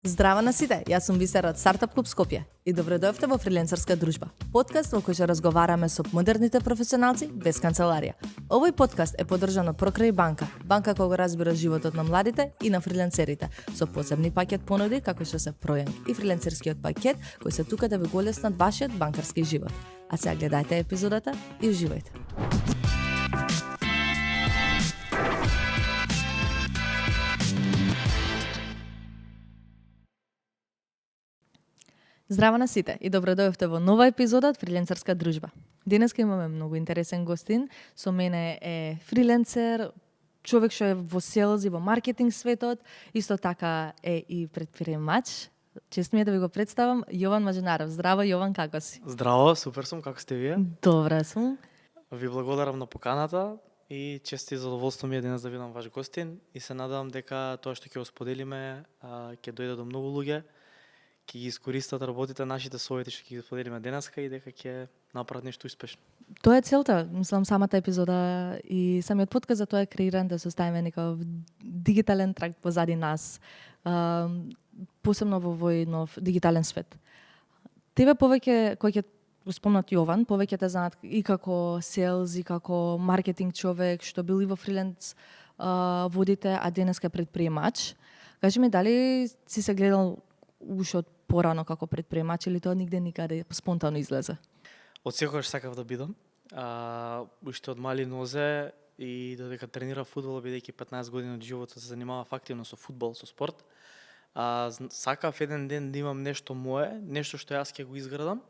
Здраво на сите, јас сум Бисера од Стартап Клуб Скопје и добредојавте во Фрилансерска дружба. Подкаст во кој ќе разговараме со модерните професионалци без канцеларија. Овој подкаст е поддржан од Прокрај банка, банка која го разбира животот на младите и на фрилансерите, со посебни пакет понуди како што се Пројанг и фрилансерскиот пакет кои се тука да ви го олеснат вашиот банкарски живот. А сега гледајте епизодата и уживајте. Здраво на сите и добредојавте во нова епизода од Фрилансерска дружба. Денеска имаме многу интересен гостин. Со мене е фриленсер, човек што е во селз и во маркетинг светот, исто така е и предприемач. Чест ми е да ви го представам Јован Мажинаров. Здраво Јован, како си? Здраво, супер сум, како сте вие? Добра сум. Ви благодарам на поканата и чест и задоволство ми е денес да видам ваш гостин и се надевам дека тоа што ќе го споделиме ќе дојде до многу луѓе, ќе ги искористат работите нашите совети што ќе ги споделиме денеска и дека ќе направат нешто успешно. Тоа е целта, мислам, самата епизода и самиот подкаст за тоа е креиран да составиме некој дигитален трак позади нас, посебно во овој нов дигитален свет. Тебе повеќе, кој ќе го спомнат Јован, повеќе те знаат и како селз, и како маркетинг човек, што бил и во фриленс водите, а денеска е предприемач. Кажи ми, дали си се гледал уште од порано како предприемач или тоа нигде никаде спонтано излезе? Од секогаш сакав да бидам. Уште од мали нозе и додека тренирав фудбал, бидејќи 15 години од животот се занимавав активно со фудбал, со спорт. Сакав еден ден да имам нешто мое, нешто што јас ќе го изградам.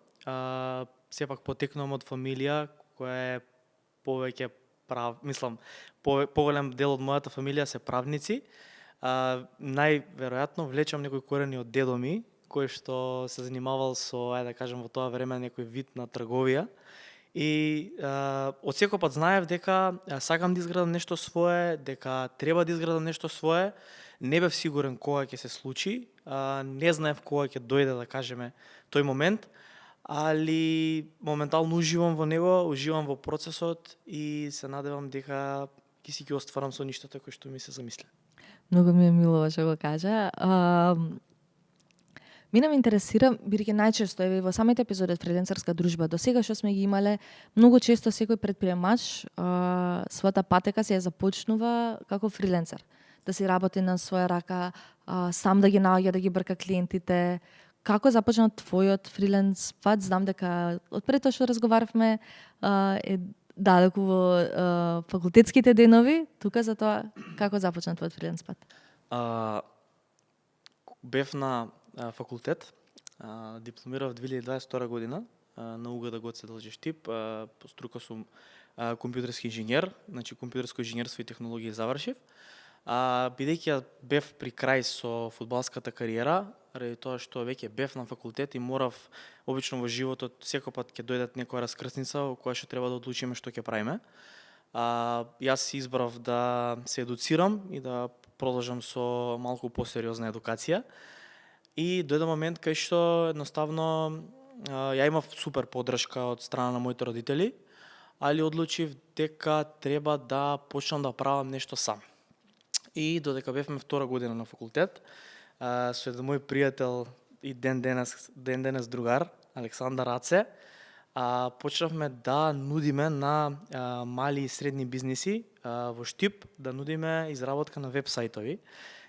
Сепак потекнувам од фамилија која е повеќе поголем дел од мојата фамилија се правници. Најверојатно влечам некои корени од дедо ми, кој што се занимавал со, да кажем, во тоа време некој вид на трговија. И од секој пат знаев дека сакам да изградам нешто свое, дека треба да изградам нешто свое. Не бев сигурен кога ќе се случи, не знаев кога ќе дојде, да кажеме, тој момент, али моментално уживам во него, уживам во процесот и се надевам дека ќе си ги остварам со ништата кои што ми се замисле. Многу ми е мило што го кажа. Мене ме интересира, бидејќи најчесто е во самите епизоди од Фрилансерска дружба, до сега што сме ги имале, многу често секој предприемач својата патека се ја започнува како фриленсер. Да си работи на своја рака, сам да ги наоѓа, да ги брка клиентите. Како започна твојот фриленс пат? Знам дека од пред тоа што разговаравме е далеку во факултетските денови, тука за тоа како започна твојот фриленс пат? Бев на факултет, дипломирав 2022 година на УГД Гоце Делчев. По струка сум компјутерски инженер, значи компјутерско инженерство и технологија завршив. Бидејќи ја бев при крај со фудбалската кариера, ради тоа што веќе бев на факултет и морав, обично во животот, секој пат ќе дојдат некоја раскрсница во која што треба да одлучиме што ќе правиме. Јас избрав да се едуцирам и да продолжам со малку посериозна едукација. И дојде момент кај што едноставно ја имав супер поддршка од страна на моите родители, али одлучив дека треба да почнам да правам нешто сам. И додека бевме втора година на факултет, со еден мој пријател и ден денес другар, Александар Раце, почнавме да нудиме на мали и средни бизниси во Штип, да нудиме изработка на веб-сајтови.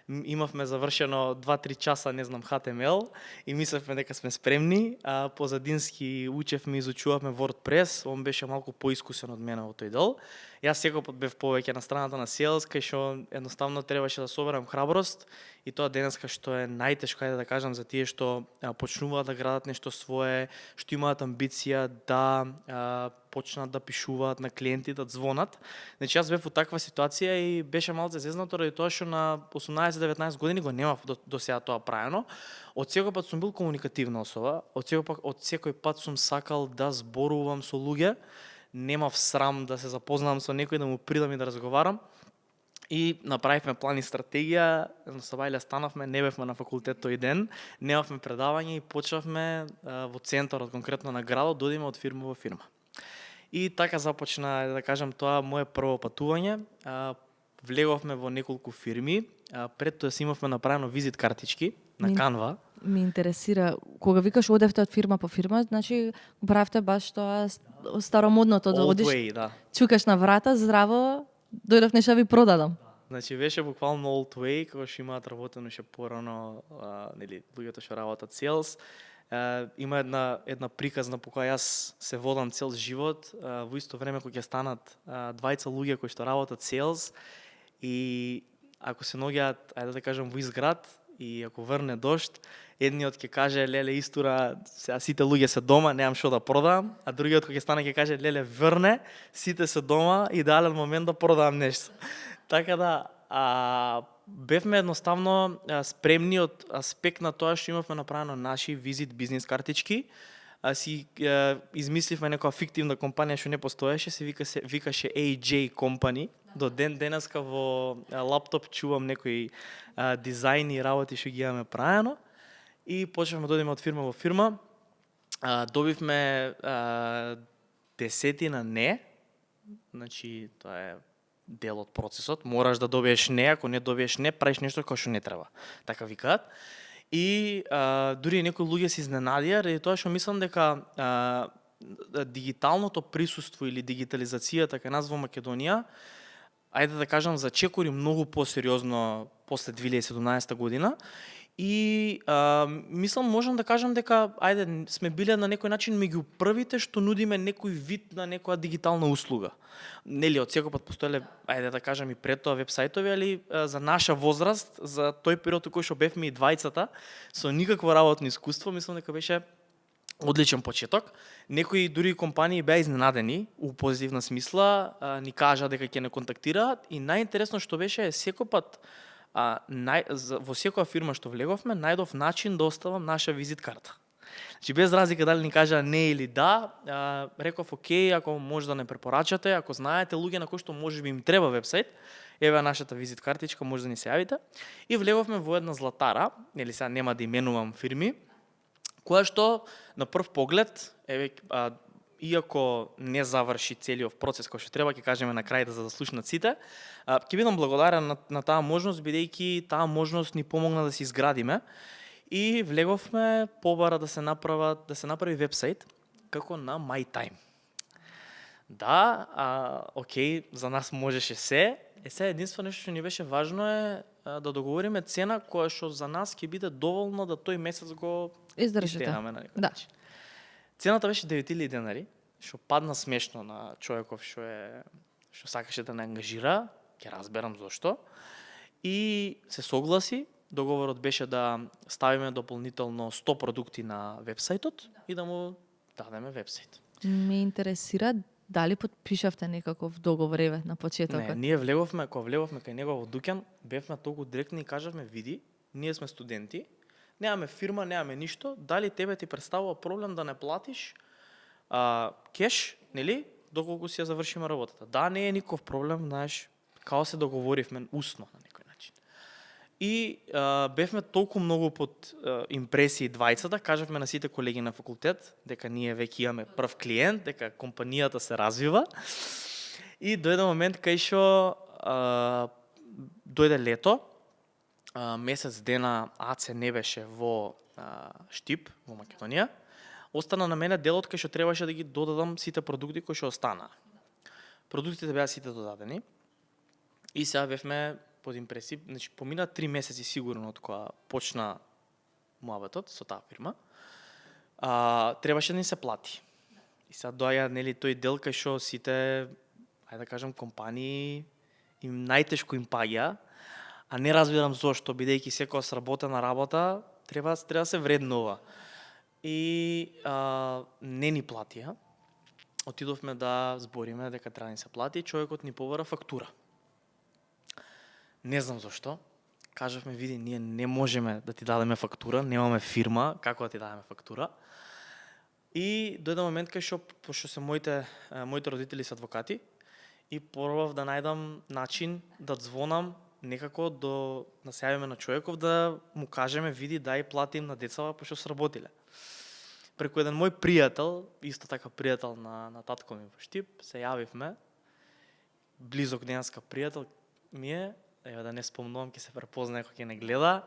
Имавме завршено 2-3 часа, не знам, HTML и мислевме дека сме спремни. Позадински учевме, изучувавме WordPress, он беше малку поискусен од мене во тој дел. Јас секој пат бев повеќе на страната на селс, кај што едноставно требаше да соберам храброст и тоа денеска што е најтешко, ајде да кажам, за тие што почнуваат да градат нешто свое, што имаат амбиција да почнат да пишуваат на клиенти, да звонат. Значи јас бев во таква ситуација и беше малце зезнато ради тоа што на 18-19 години го немав до сега тоа правено. Од секој пат сум бил комуникативна особа, од секој пат сум сакал да зборувам со луѓе, немав срам да се запознавам со некој, да му придам и да разговарам. И направивме план и стратегија, едноставно станавме, не бевме на факултет тој ден, немавме предавање и почнавме во центарот, конкретно на градот, да одиме од фирма во фирма. И така започна, да кажам, тоа мое прво патување. влеговме во неколку фирми, пред тоа си имавме направено визит картички на Canva. Ми интересира, кога викаш одевте од фирма по фирма, значи правте баш тоа старомодното да Old одиш, way, да. чукаш на врата, здраво, дојдов нешто ви продадам. Значи беше буквално old way, кога што имаат работено ше порано, нели, луѓето што работат sales. Има една приказна по која јас се водам цел живот, во исто време кога ќе станат двајца луѓе кои што работат sales и ако се наоѓаат, ајде да кажам, во изград и ако врне дожд, едниот ќе каже леле истура, сега сите луѓе се дома, немам што да продам, а другиот кога ќе стане ќе каже леле врне, сите се дома, идеален момент да продам нешто. Така да, бевме едноставно спремни од аспект на тоа што имавме направено наши визит бизнес картички, си измисливме некоја фиктивна компанија што не постоеше, се викаше AJ Company. До ден денеска во лаптоп чувам некои дизајни и работи што ги имаме правено и почнавме да одиме од фирма во фирма. Добивме десетина не, значи тоа е дел од процесот, мораш да добиеш не, ако не добиеш не, правиш нешто како што не треба. Така викаат. И дури некои луѓе се изненадија, ради тоа што мислам дека дигиталното присуство или дигитализацијата кај нас во Македонија, ајде да кажам, зачекори многу посериозно после 2017 година. И мислам, можам да кажам дека ајде сме биле на некој начин меѓу првите што нудиме некој вид на некоја дигитална услуга. Нели од секој пат постоеле, ајде да кажам и пред тоа вебсајтови, али за наша возраст, за тој период кој што бевме и двајцата, со никакво работно искуство, мислам дека беше одличен почеток. Некои дури компании беа изненадени у позитивна смисла, ни кажа дека ќе не контактираат и најинтересно што беше секој пат во секоја фирма што влеговме, најдов начин да оставам наша визит карта. Значи без разлика дали ни кажа не или да, реков окей, ако може да не препорачате, ако знаете луѓе на кои што можеби им треба вебсајт, еве нашата визит картичка, може да ни се јавите. И влеговме во една златара, нели сега нема да именувам фирми, која што на прв поглед, еве, иако не заврши целиот процес кој што треба, ќе кажеме на крај за да слушнат сите, ќе бидам благодарен на таа можност, бидејќи таа можност ни помогна да се изградиме и влеговме, побара да се направи вебсајт како на MyTime. Да, окей, за нас можеше се. Се единствено нешто што ни беше важно е да договориме цена која што за нас ќе биде доволно да тој месец го Издржите. истераме на некој Да. начин. Цената беше 9000 денари, што падна смешно на човеков што сакаше да не ангажира, ќе разберам зошто. И се согласи, договорот беше да ставиме дополнително 100 продукти на вебсајтот и да му дадеме вебсајт. Ме интересира дали потпишавте некаков договор еве на почетокот. Не, ние влеговме, кога влеговме кај него во дуќан, бевме толку директни и кажавме, види, ние сме студенти, немаме фирма, немаме ништо, дали тебе ти представува проблем да не платиш кеш, нели, доколку си ја завршиме работата. Да, не е никаков проблем, знаеш, као се договоривме усно на некој начин. И бевме толку многу под импресии двајцата, кажавме на сите колеги на факултет дека ние веќе имаме прв клиент, дека компанијата се развива. И дојде момент кај што дојде лето, месец дена АЦ не беше во Штип, во Македонија. Остана на мене делот кај што требаше да ги додадам сите продукти кои што останаа. Продуктите беа сите додадени. И сега бевме под импресија, значи помина 3 месеци сигурно од кога почна муабетот со таа фирма. Требаше да ни се плати. И сега доаѓа нели тој дел кај што сите, ајде да кажам, компании им најтешко им паѓа, а не разбирам зошто, бидејќи секоја сработена работа треба да се вреднува. И не ни платија. Отидовме да збориме дека треба да ни се плати, човекот ни побара фактура. Не знам зошто. Кажавме, види, ние не можеме да ти дадеме фактура, немаме фирма, како да ти дадеме фактура. И дојде момент кај што, пошто се моите родители се адвокати, и пробав да најдам начин да звонам некако да се јавиме на човеков, да му кажеме, види, дај платим на децава, пошто сработиле. Преку еден мој пријател, исто така пријател на татко ми во Штип, се јавивме, близок денеска пријател, ми е, еве да не спомнувам, ќе се препознае кога ќе не гледа.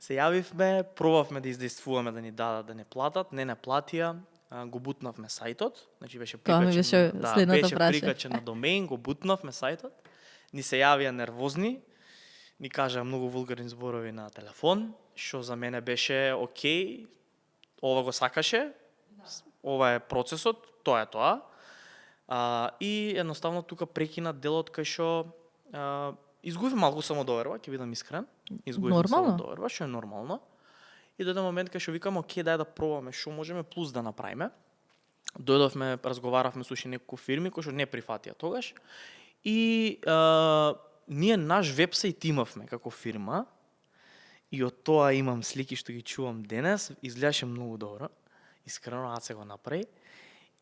Се јавивме, пробавме да издействуваме да ни дадат да не платат, не платија. Го бутнавме сајтот, значи беше Тоа ми прикачен, беше следното беше праша. прикачен на домеин, го бутнавме сајтот. Ни се јавија нервозни, ни кажаа многу вулгарни зборови на телефон, што за мене беше окей, ова го сакаше, ова е процесот, тоа е тоа. И едноставно тука прекина делот кај што изгуби малку самодоверба, ќе бидам искрен. Изгубив самодоверба, што е нормално. И дојде момент кај што викам, окей, дај да пробаме што можеме плюс да направиме. Дојдовме, разговаравме со уште неколку фирми кои што не прифатија тогаш. И ние наш вебсајт имавме како фирма. И од тоа имам слики што ги чувам денес, изгледаше многу добро. Искрено Аце го направи.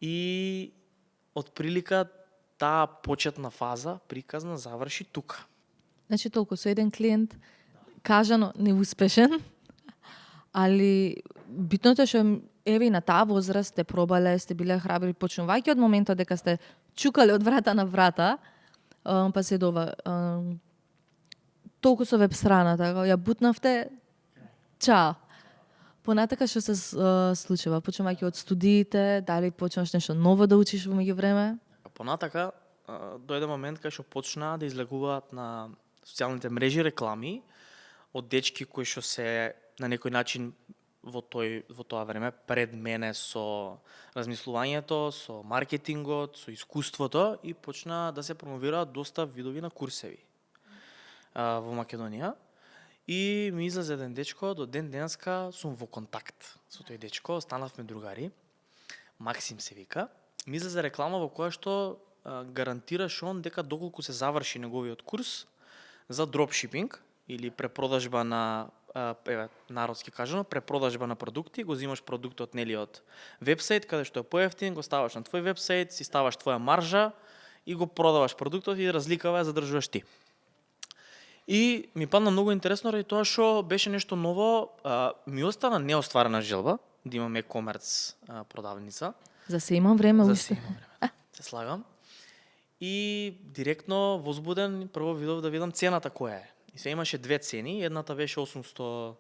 И од прилика таа почетна фаза приказна заврши тука. Значи толку со еден клиент кажано неуспешен, али битното е што еве и на таа возраст сте пробале, сте биле храбри, почнувајќи од моментот дека сте чукале од врата на врата, па се дова толку со веб страната, ја бутнавте, чао. Понатака што се случува? Почнувајќи од студиите, дали почнаш нешто ново да учиш во меѓувреме? Понатака дојде момент кај што почнаа да излегуваат на социјалните мрежи реклами од дечки кои што се на некој начин во тоа време пред мене со размислувањето, со маркетингот, со искуството и почнаа да се промовираат доста видови на курсеви во Македонија. И ми излезе еден дечко, до ден денеска сум во контакт со тој дечко, станавме другари. Максим се вика. Ми излезе реклама во која што гарантираш он дека доколку се заврши неговиот курс за дропшипинг или препродажба на народски кажано, препродажба на продукти, го земаш продуктот нели од вебсајт каде што е поевтин, го ставаш на твој вебсајт, си ставаш твоја маржа и го продаваш продуктот и разликава ја задржуваш ти. И ми падна многу интересно ради тоа што беше нешто ново, ми остана неостварена желба да имам e-commerce продавница. За се имам време За уште. се имам време. Се слагам. И директно возбуден прво видов да видам цената која е. И се имаше две цени, едната беше 850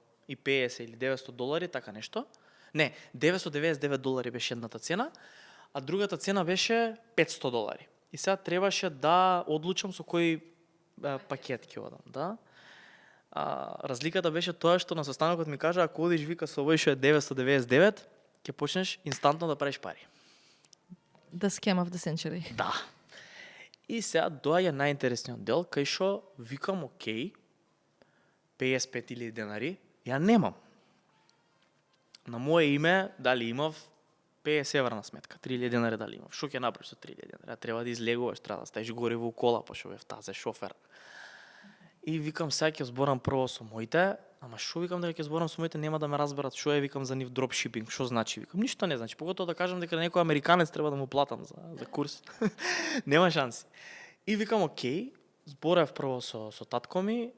или 900 долари, така нешто. Не, 999 долари беше едната цена, а другата цена беше 500 долари. И сега требаше да одлучам со кој пакет ќе одам, да? Разликата беше тоа што на состанокот ми кажа, ако одиш вика со овој што е 999, ќе почнеш инстантно да правиш пари. The scam of the century. Да. И сега доаѓа најинтересниот дел, кај што викам, окей, 55.000 денари, ја немам. На моје име, дали имав 50 евра на сметка, 3.000 денари дали имав. Шо ќе направиш со 3.000 денари? Треба да излегуваш, треба да ставиш гориво у кола, пошто бев тазе шофер. И викам, сега ќе зборам прво со моите, ама шо викам дека ќе зборам со моите, нема да ме разберат шо е, викам за нив дропшипинг, шо значи, викам, ништо не значи, поготоа да кажам дека некој американец треба да му платам за курс. Нема шанси. И викам, окей, зборев прво со татко ми,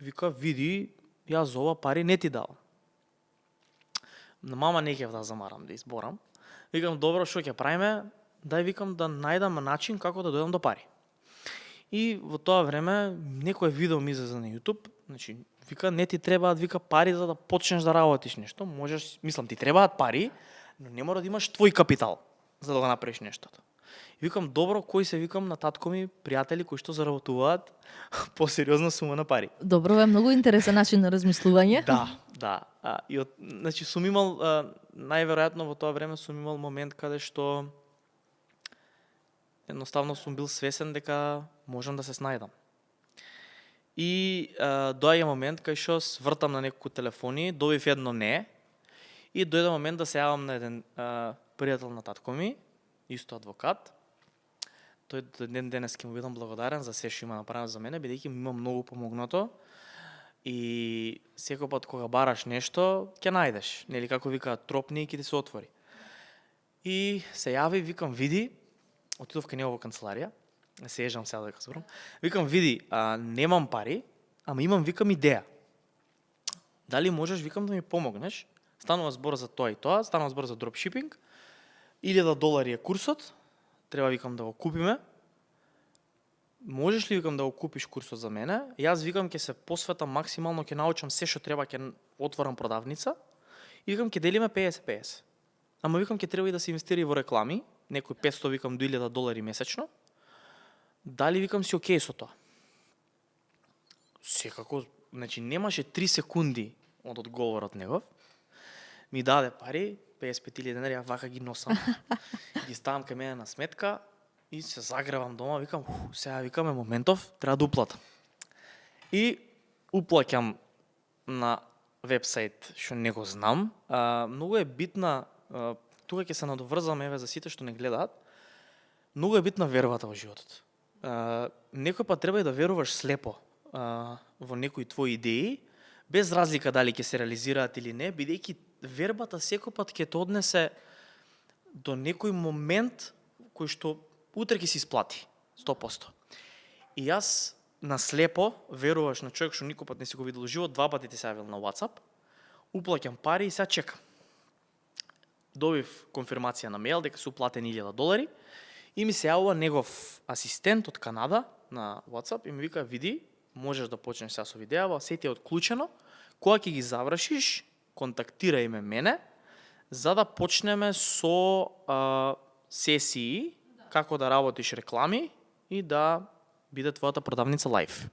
вика, види, јас за ова пари не ти давам. На мама не ќе да замарам да изборам. Викам, добро, што ќе правиме? Дај, викам, да најдам начин како да дојдам до пари. И во тоа време некој видео ми излезе на YouTube, значи вика, не ти требаат, вика, пари за да почнеш да работиш нешто. Можеш, мислам, ти требаат пари, но не мора да имаш твој капитал за да го направиш нештото. И викам, добро, кои се, викам, на татко ми пријатели кои што заработуваат посериозна сума на пари. Добро, е многу интересен начин на размислување. Да. Значи сум имал, најверојатно во тоа време сум имал момент каде што едноставно сум бил свесен дека можам да се снајдам. И доаѓа момент кај што свртам на неколку телефони, добив едно не, и дојде момент да се јавам на еден пријател на татко ми, исто адвокат. Тој ден денес ќе му бидам благодарен за се што има направено за мене, бидејќи ми има многу помогнато. И секој пат кога бараш нешто, ќе најдеш. Нели како викаат, тропни и ќе ти се отвори. И се јави, викам, види, отидов кај него во канцеларија, се ежам сега дека зборам. Викам, види, немам пари, ама имам, викам, идеја. Дали можеш, викам, да ми помогнеш? Станува збор за тоа и тоа, станува збор за дропшипинг. $1000 е курсот, треба, викам, да го купиме. можеш ли, викам, да го купиш курсот за мене? Јас викам ќе се посветам максимално, ќе научам се што треба, ќе отворам продавница и викам ќе делиме 50-50. Ама викам ќе треба и да се инвестира и во реклами, некои 500 викам до $1000 месечно. Дали викам си окей со тоа? Секако, значи немаше 3 секунди од одговорот негов. Ми даде пари, 55.000 денари, ја вака ги носам. Ги ставам кај мене на сметка и се загревам дома, викам, сега викаме моментов, треба да уплатам. И уплаќам на вебсайт што не го знам. Многу е битна, тука ќе се надоврзам еве за сите што не гледаат. Многу е битна вербата во животот. Некој пат треба и да веруваш слепо во некои твои идеи, без разлика дали ќе се реализираат или не, бидејќи вербата секој пат ќе те однесе до некој момент кој што утре ќе се исплати 100%. И јас на слепо веруваш на човек што никој пат не си го видел живот, 2 пати ти се јавил на WhatsApp, уплаќам пари и сега чекам. Добив конфирмација на мејл дека се уплатени $1000 и ми се јавува негов асистент од Канада на WhatsApp и ми вика, види, можеш да почнеш сега со видеава, се ти е отклучено, кога ќе ги завршиш, контактирај ме мене, за да почнеме со сесии, како да работиш реклами и да биде твојата продавница лайф.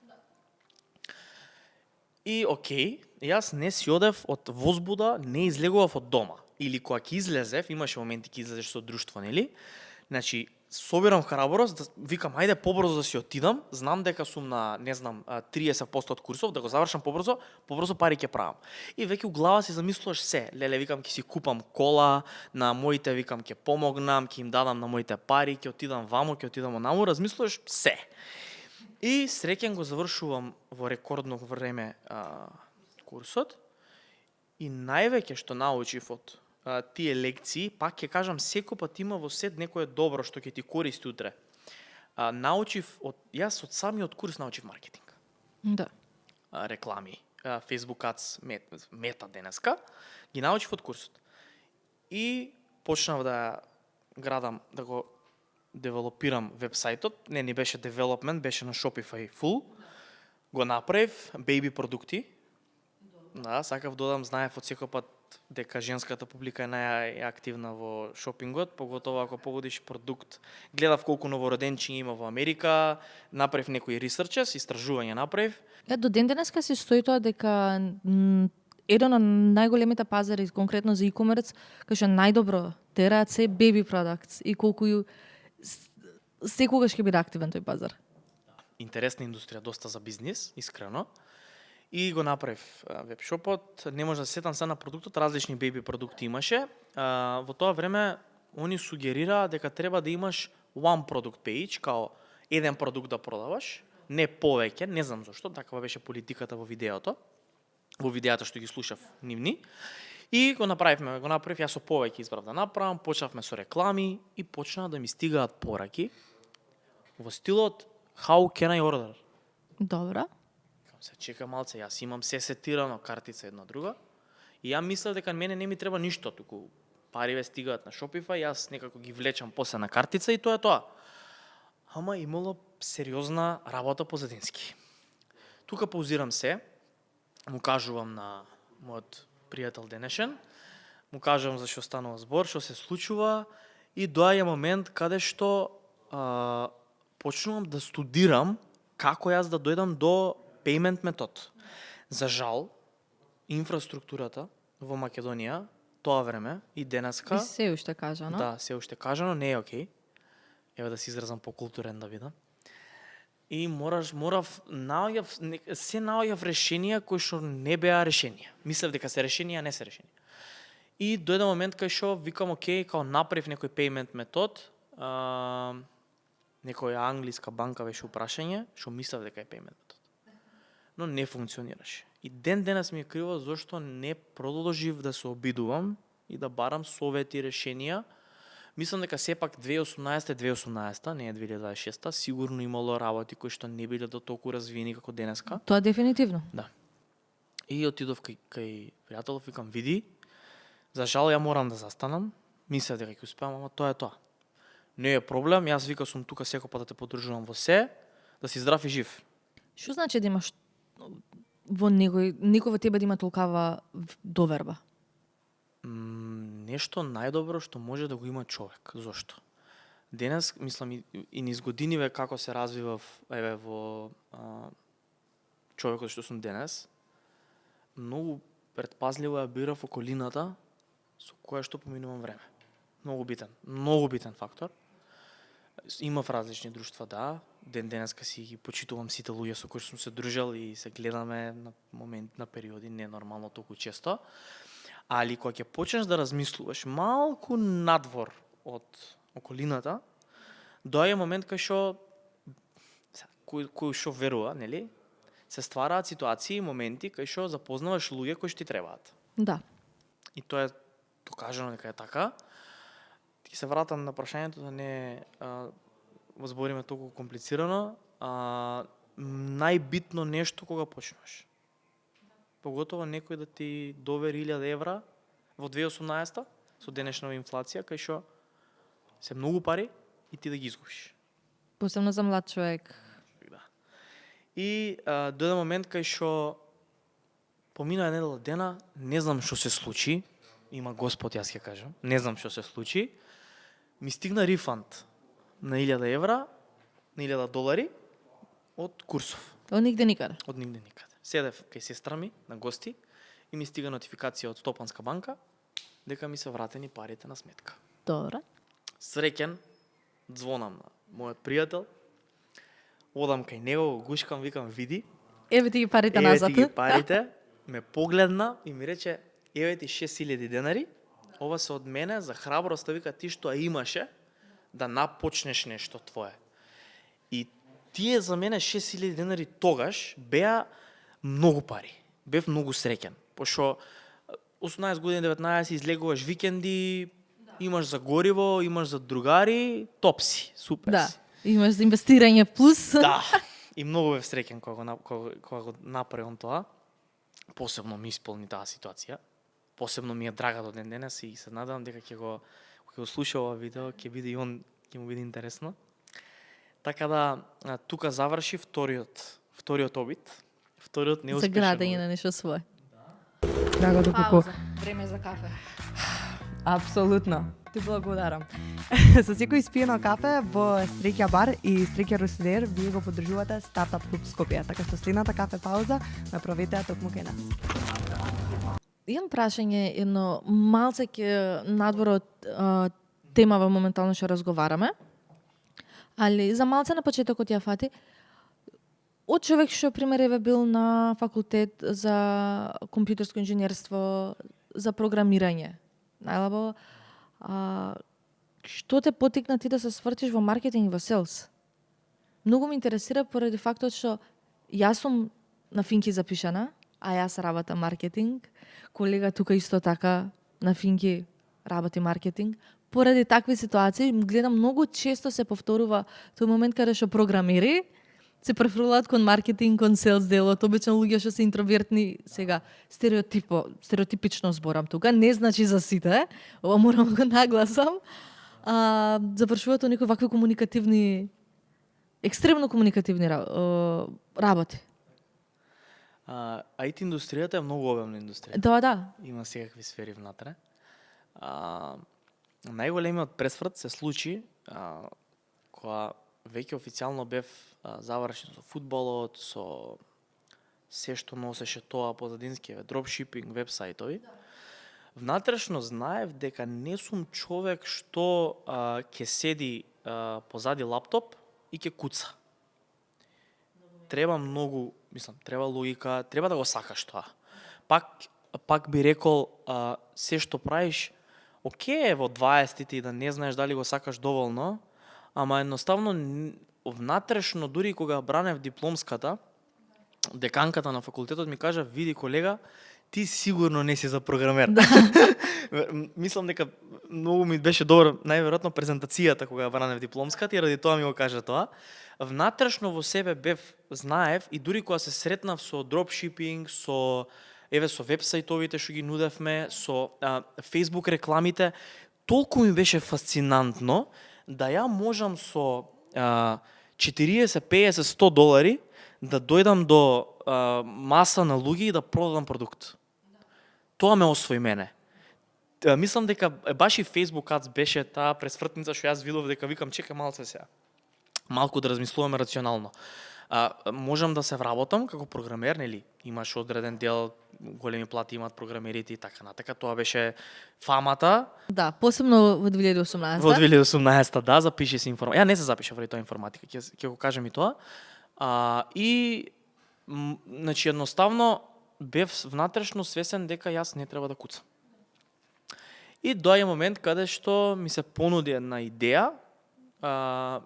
И окей, јас не си одев од возбуда, не излегував од дома. Или кога ќе излезев, имаше моменти ќе излезеш со друштво, нели? Значи, собирам храброст, да викам, ајде побрзо да си отидам, знам дека сум на, не знам, 30% од курсов, да го завршам побрзо пари ќе правам. И веќе у глава си замислуваш се, леле, викам, ќе си купам кола, на моите, викам, ќе помогнам, ќе им дадам на моите пари, ќе отидам вамо, ќе отидам онаму, размислуваш се. И среќен го завршувам во рекордно време курсот и највеќе што научив од тие лекции, пак ќе кажам, секој пат има во сет некое добро што ќе ти користи утре. Научив јас од самиот курс научив маркетинг. Да. Реклами, Facebook Ads, мета денеска, ги научив од курсот. И почнав да градам, да го девелопирам вебсајтот, не ни беше девелопмент, беше на Shopify full. Го направив, бејби продукти. Да, сакав додам, знаев од секој пат дека женската публика е најактивна во шопингот, поготово ако погодиш продукт. Гледав колку новороденчиња има во Америка, направив некои ресерчес, истражување направив. До ден денеска се стои тоа дека еден од најголемите пазари, конкретно за e-commerce, кај што најдобро тераат се baby products и колку секогаш ќе биде активен тој пазар. Интересна индустрија, доста за бизнис, искрено. И го направив вебшопот, не може да се сетам сега на продуктот, различни беби продукти имаше. Во тоа време они сугерираа дека треба да имаш one product page, као еден продукт да продаваш, не повеќе, не знам зашто, такава беше политиката во видеото што ги слушав нивни. И го направив, јас со повеќе избрав да направам, почнавме со реклами и почнаа да ми стигаат пораки во стилот how can I order? Добра. Се чека малце, јас имам се сетирано, картица една друга. И ја мислев дека мене не ми треба ништо, туку париве стигаат на Shopify, јас некако ги влечам после на картица и тоа е тоа. Ама имало сериозна работа позадински. Тука паузирам се, му кажувам на мојот пријател денешен, му кажувам за што станува збор, што се случува и доаѓа момент каде што почнувам да студирам како јас да дојдам до payment метод. За жал, инфраструктурата во Македонија тоа време и денеска... И се уште кажано. Да, се уште кажано, не е окей. Ева да се изразам покултурен да бидам. И наоѓав решенија кои што не беа решенија. Мислев дека се решенија, не се решенија. И дојде момент кај што викам окей, као направив некој payment метод, некоја англиска банка беше упрашање, што мислев дека е payment метод. Но не функционираше. И ден денес ми е криво зашто не продолжив да се обидувам и да барам совети, решенија. Мислам дека сепак 2018, не е 2026, сигурно имало работи кои што не биле до толку развиени како денеска. Тоа дефинитивно. Да. И отидов кај пријателов, викам, види, за жал ја морам да застанам, мислев дека ќе успеам, ама тоа е тоа. Не е проблем, јас вика сум тука секој пат да те поддржувам во се, да си здрав и жив. Што значи да имаш во некој во тебе да има толкава доверба? Нешто најдобро што може да го има човек. Зошто? Денес, мислам, и низ годиниве како се развивав во човекот што сум денес, многу предпазливо ја бирав околината со која што поминувам време. Многу битен фактор. Имав различни друштва, да. Денеска си ги почитувам сите луѓе со кои сум се дружел и се гледаме на момент, на периоди, не нормално толку често. Али кога ќе почнеш да размислуваш малку надвор од околината, доаѓа момент кај што кој што верува, нели? Се ствараат ситуации и моменти кај што запознаваш луѓе кои што ти требаат. Да. И тоа е докажано дека е така. Ти се вратам на прашањето да не го збориме толку комплицирано. Најбитно нешто кога почнеш. Поготово некој да ти довери 1000 евра во 2018 со денешна инфлација, кај што се многу пари и ти да ги изгубиш. Посебно за млад човек. Да. И дојде момент кај што помина недела дена, не знам што се случи, има Господ, јас ќе кажам, не знам што се случи, ми стигна рифанд на 1000 евра, на 1000 долари од курсов. Од нигде никаде. Од нигде никаде. Седев кај сестра ми на гости и ми стига нотификација од Стопанска банка дека ми се вратени парите на сметка. Добро. Среќен, звонам на мојот пријател, одам кај него, го гушкам, викам, види, Еве ти ги парите еве назад. ти ги парите, ме погледна и ми рече, еве ти 6000 денари, ова се од мене за храброста, вика, ти што ја имаше да напочнеш нешто твое. И тие за мене 6000 денари тогаш беа многу пари. Бев многу среќен, пошто 18 години, 19 излегуваш викенди, имаш за гориво, имаш за другари, топ си, супер Да. си. Имаш за инвестирање плюс. Да. И многу бев среќен кога го направам тоа. Посебно ми исполни таа ситуација. Посебно ми е драга до ден денес и се надевам дека ќе го слуша ова видео, ќе биде и он, ќе му биде интересно. Така да тука заврши вториот обид. Вториот За неуспешен. градење на нешто свое. Драго, доколку... Време за кафе. Апсолутно. Ти благодарам. Со секој испиено кафе во Среќа бар и Среќа Русидер вие го поддржувате Стартап клуб Скопје, така што следната кафе пауза ме проведете токму кај нас. Имам прашање едно малце ќе надвор од темава моментално што разговараме. Али за малце на почетокот ја фати. Од човек што пример еве бил на факултет за компјутерско инженерство, за програмирање. Најлабо што те потикна ти да се свртиш во маркетинг и во селс? Многу ме интересира поради фактот што јас сум на Финки запишана, а јас работам маркетинг. Колега тука исто така на Финки работи маркетинг. Поради такви ситуации гледам многу често се повторува тој момент каде што програмери се префрлаат кон маркетинг, кон селс делот, обично луѓе што се интровертни, сега стереотипично зборам тука, не значи за сите, ова морам го нагласам, завршуваат некои вакви комуникативни, екстремно комуникативни работи. IT индустријата е многу обемна индустрија. Да. Има секакви сфери внатре. Најголемиот пресврт се случи кога веќе официјално бев завршен со фудбалот, со се што носеше тоа позадински, дропшипинг, вебсајтови. Внатрешно знаев дека не сум човек што ќе седи позади лаптоп и ќе куца. Треба многу, треба логика, треба да го сакаш тоа. Пак би рекол, се што правиш, окей е во 20-тите и да не знаеш дали го сакаш доволно, ама едноставно внатрешно, дури кога бранев дипломската, деканката на факултетот ми кажа, види колега, ти сигурно не си за програмер. Мислам дека многу ми беше добро, најверојатно презентацијата кога ја бранев дипломската и ради тоа ми го кажа тоа. Внатрешно во себе бев, знаев и дури кога се сретнав со дропшипинг, со вебсајтовите што ги нудевме, со Facebook рекламите, толку ми беше фасцинантно да ја можам со 40, 50, 100 долари да дојдам до маса на луѓе и да продадам продукт. Тоа ме освои мене. Мислам дека баш и Facebook Ads беше таа пресвртница што јас видов дека викам чекај малце сега. Малку да размислуваме рационално. Можам да се вработам како програмер, нели? Имаш одреден дел, големи плати имаат програмерите и така натака. Тоа беше фамата. Да, посебно во 2018. Во 2018, да, запиши се информатика. Ја не се запишав во тоа информатика, ќе го кажам и тоа. Значи едноставно бев внатрешно свесен дека јас не треба да куцам. И доаѓа момент каде што ми се понуди една идеја,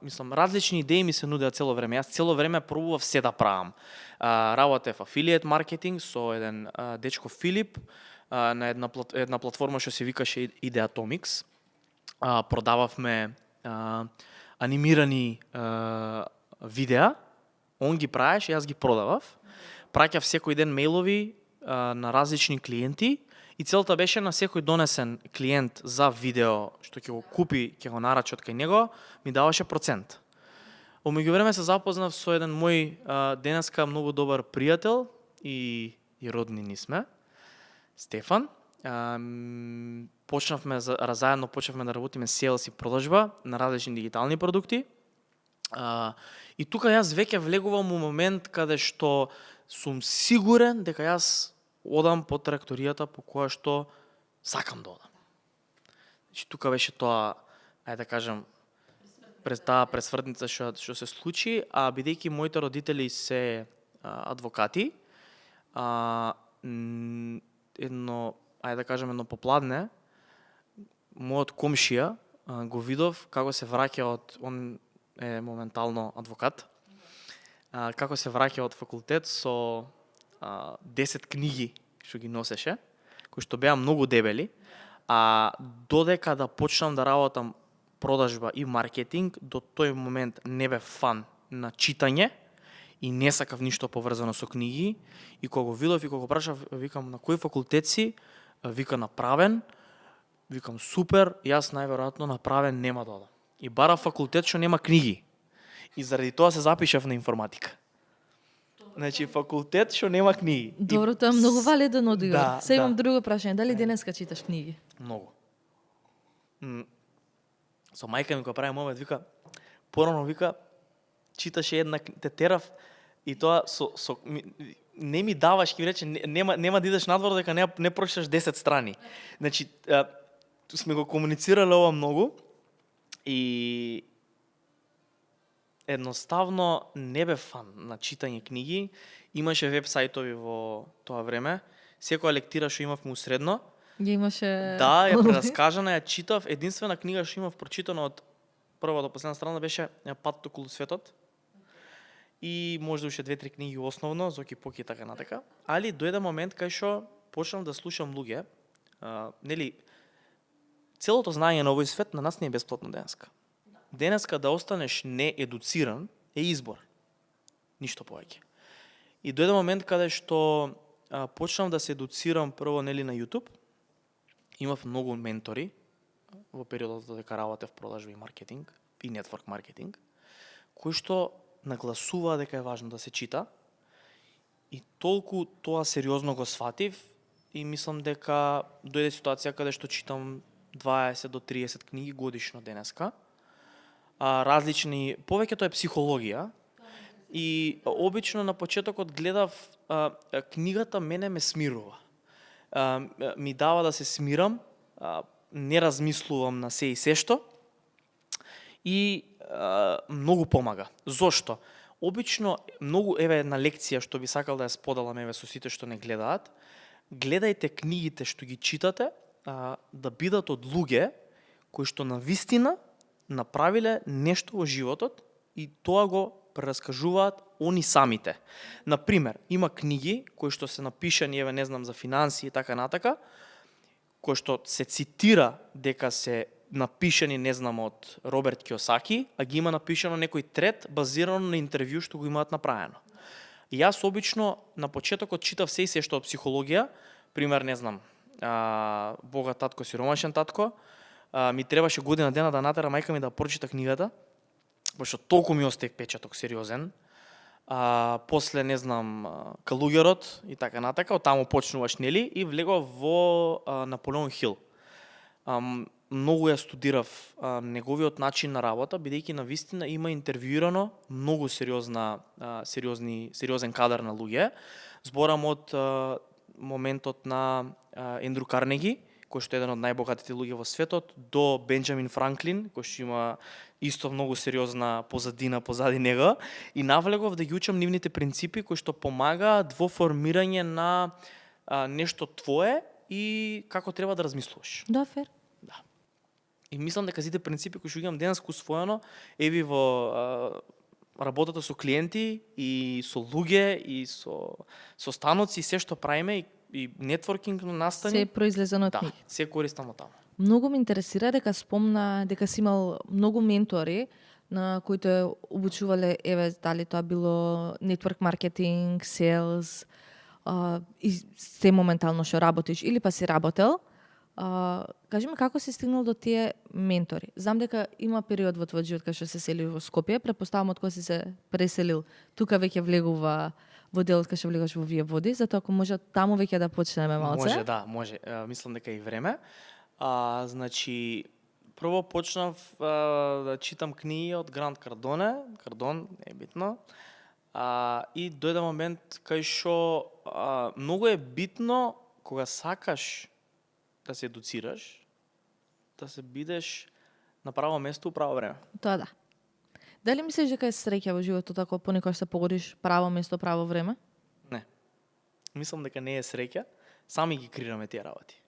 мислам, различни идеи ми се нудеа цело време. Јас цело време пробував се да правам. Работев афилијет маркетинг со еден дечко Филип на една платформа што се викаше Ideatomics. Продававме анимирани видеа, он ги правеше, јас ги продавав. Праќав секој ден мејлови на различни клиенти и целта беше на секој донесен клиент за видео што ќе го купи, ќе го нарачи од кај него, ми даваше процент. Во меѓувреме се запознав со еден мој денеска многу добар пријател и родни ни сме, Стефан. Заедно почнавме да работиме sales и продажба на различни дигитални продукти. И тука јас веќе влегувам у момент каде што сум сигурен дека јас одам по траекторијата по која што сакам да одам. Значи тука беше тоа, ајде да кажам, таа пресвртница што се случи, бидејќи моите родители се адвокати, едно попладне, мојот комшија го видов како се враќа он е моментално адвокат, како се враќа од факултет со 10 книги што ги носеше, кои што беа многу дебели, додека да почнам да работам продажба и маркетинг, до тој момент не бев фан на читање и не сакав ништо поврзано со книги. И кога го видов и кога го прашав, викам на кој факултет си, вика на правен, викам супер, јас најверојатно на правен нема да одам. И бара факултет што нема книги. И заради тоа се запишав на информатика. Значи факултет што нема книги. Добро, тоа е многу валиден одговор. Да, Се имам да. друго прашање, дали денеска читаш книги? Многу. Со мајка ми кога прави момент, вика, порано вика, читаше една те терав и тоа не ми даваш, ќе рече, нема да идеш надвор дека не прочиташ 10 страни. Значи, сме го комуницирале ова многу и едноставно не бев фан на читање книги. Имаше веб сајтови во тоа време. Секоја лектира што имавме усредно, Ги имаше... да, ја прераскажана, ја читав. Единствена книга што имав прочитана од прва до последна страна беше Патот околу светот. И може да уште 2-3 книги основно, Зоки Поки и така натака. Али дојде момент кај што почнав да слушам луѓе. Нели, целото знаење на овој свет на нас не е бесплатно денеска. Денеска да останеш неедуциран е избор. Ништо повеќе. И дојде момент каде што почнав да се едуцирам прво нели на YouTube. Имав многу ментори во периодот додека работев продажба и маркетинг и нетворк маркетинг, кои што нагласуваа дека е важно да се чита. И толку тоа сериозно го сватив и мислам дека дојде ситуација каде што читам 20 до 30 книги годишно денеска. Различни, повеќе тоа е психологија. И обично на почетокот гледав книгата мене ме смирува. Ми дава да се смирам, не размислувам на се и сешто и многу помага. Зошто? Обично многу една лекција што би сакал да ја споделам со сите што не гледаат. Гледајте книгите што ги читате да бидат од луѓе кои што навистина направиле нешто во животот и тоа го прераскажуваат они самите. Например, има книги кои што се напишани, не знам, за финансии и така натака, кои што се цитира дека се напишани, не знам, од Роберт Киосаки, а ги има напишано некој трет базирано на интервју што го имаат направено. И јас обично на почетокот читав се и се што од психологија, пример, не знам, Богат татко, сиромашен татко, ми требаше година дена да натера мајка ми да прочита книгата, пошто толку ми остај печаток сериозен. После, не знам, Калугерот и така натака, од таму почнуваш, нели, и влегов во Наполеон Хил. Многу ја студирав неговиот начин на работа, бидејќи навистина има интервјуирано многу сериозен кадар на луѓе. Зборам од моментот на Ендрю Карнеги, кој што е еден од најбогатите луѓе во светот, до Бенџамин Франклин, кој што има исто многу сериозна позадина позади него, и навлегов да ги учам нивните принципи кои што помагаат во формирање на нешто твое и како треба да размислуваш. Да, фер. Да. И мислам дека сите принципи кои што имам денеска усвоено, еви во работата со клиенти и со луѓе и со станоци, се што правиме и нетворкинг на настани. Се произлезено од Да, нив. се користам од таму. Многу ме интересира дека спомна дека си имал многу ментори на кои те обучувале, еве, дали тоа било network маркетинг, sales, и се моментално што работиш или па си работел. Кажи ми како си стигнал до тие ментори? Знам дека има период во твојот живот кога што се сели во Скопје, претпоставам од кога си се преселил, тука веќе влегува во делот кога што влегаш во вие води, затоа ако може таму веќе да почнеме малце. Може, да, може. Мислам дека и време. Значи, прво почнав да читам книги од Грант Кардон, не е битно. И дојде момент кај што многу е битно кога сакаш да се едуцираш, да се бидеш на право место у право време. Тоа да. Дали мислиш дека е среќа во животот ако понекогаш се погодиш право место, право време? Не. Мислам дека не е среќа, сами ги креираме тие работи.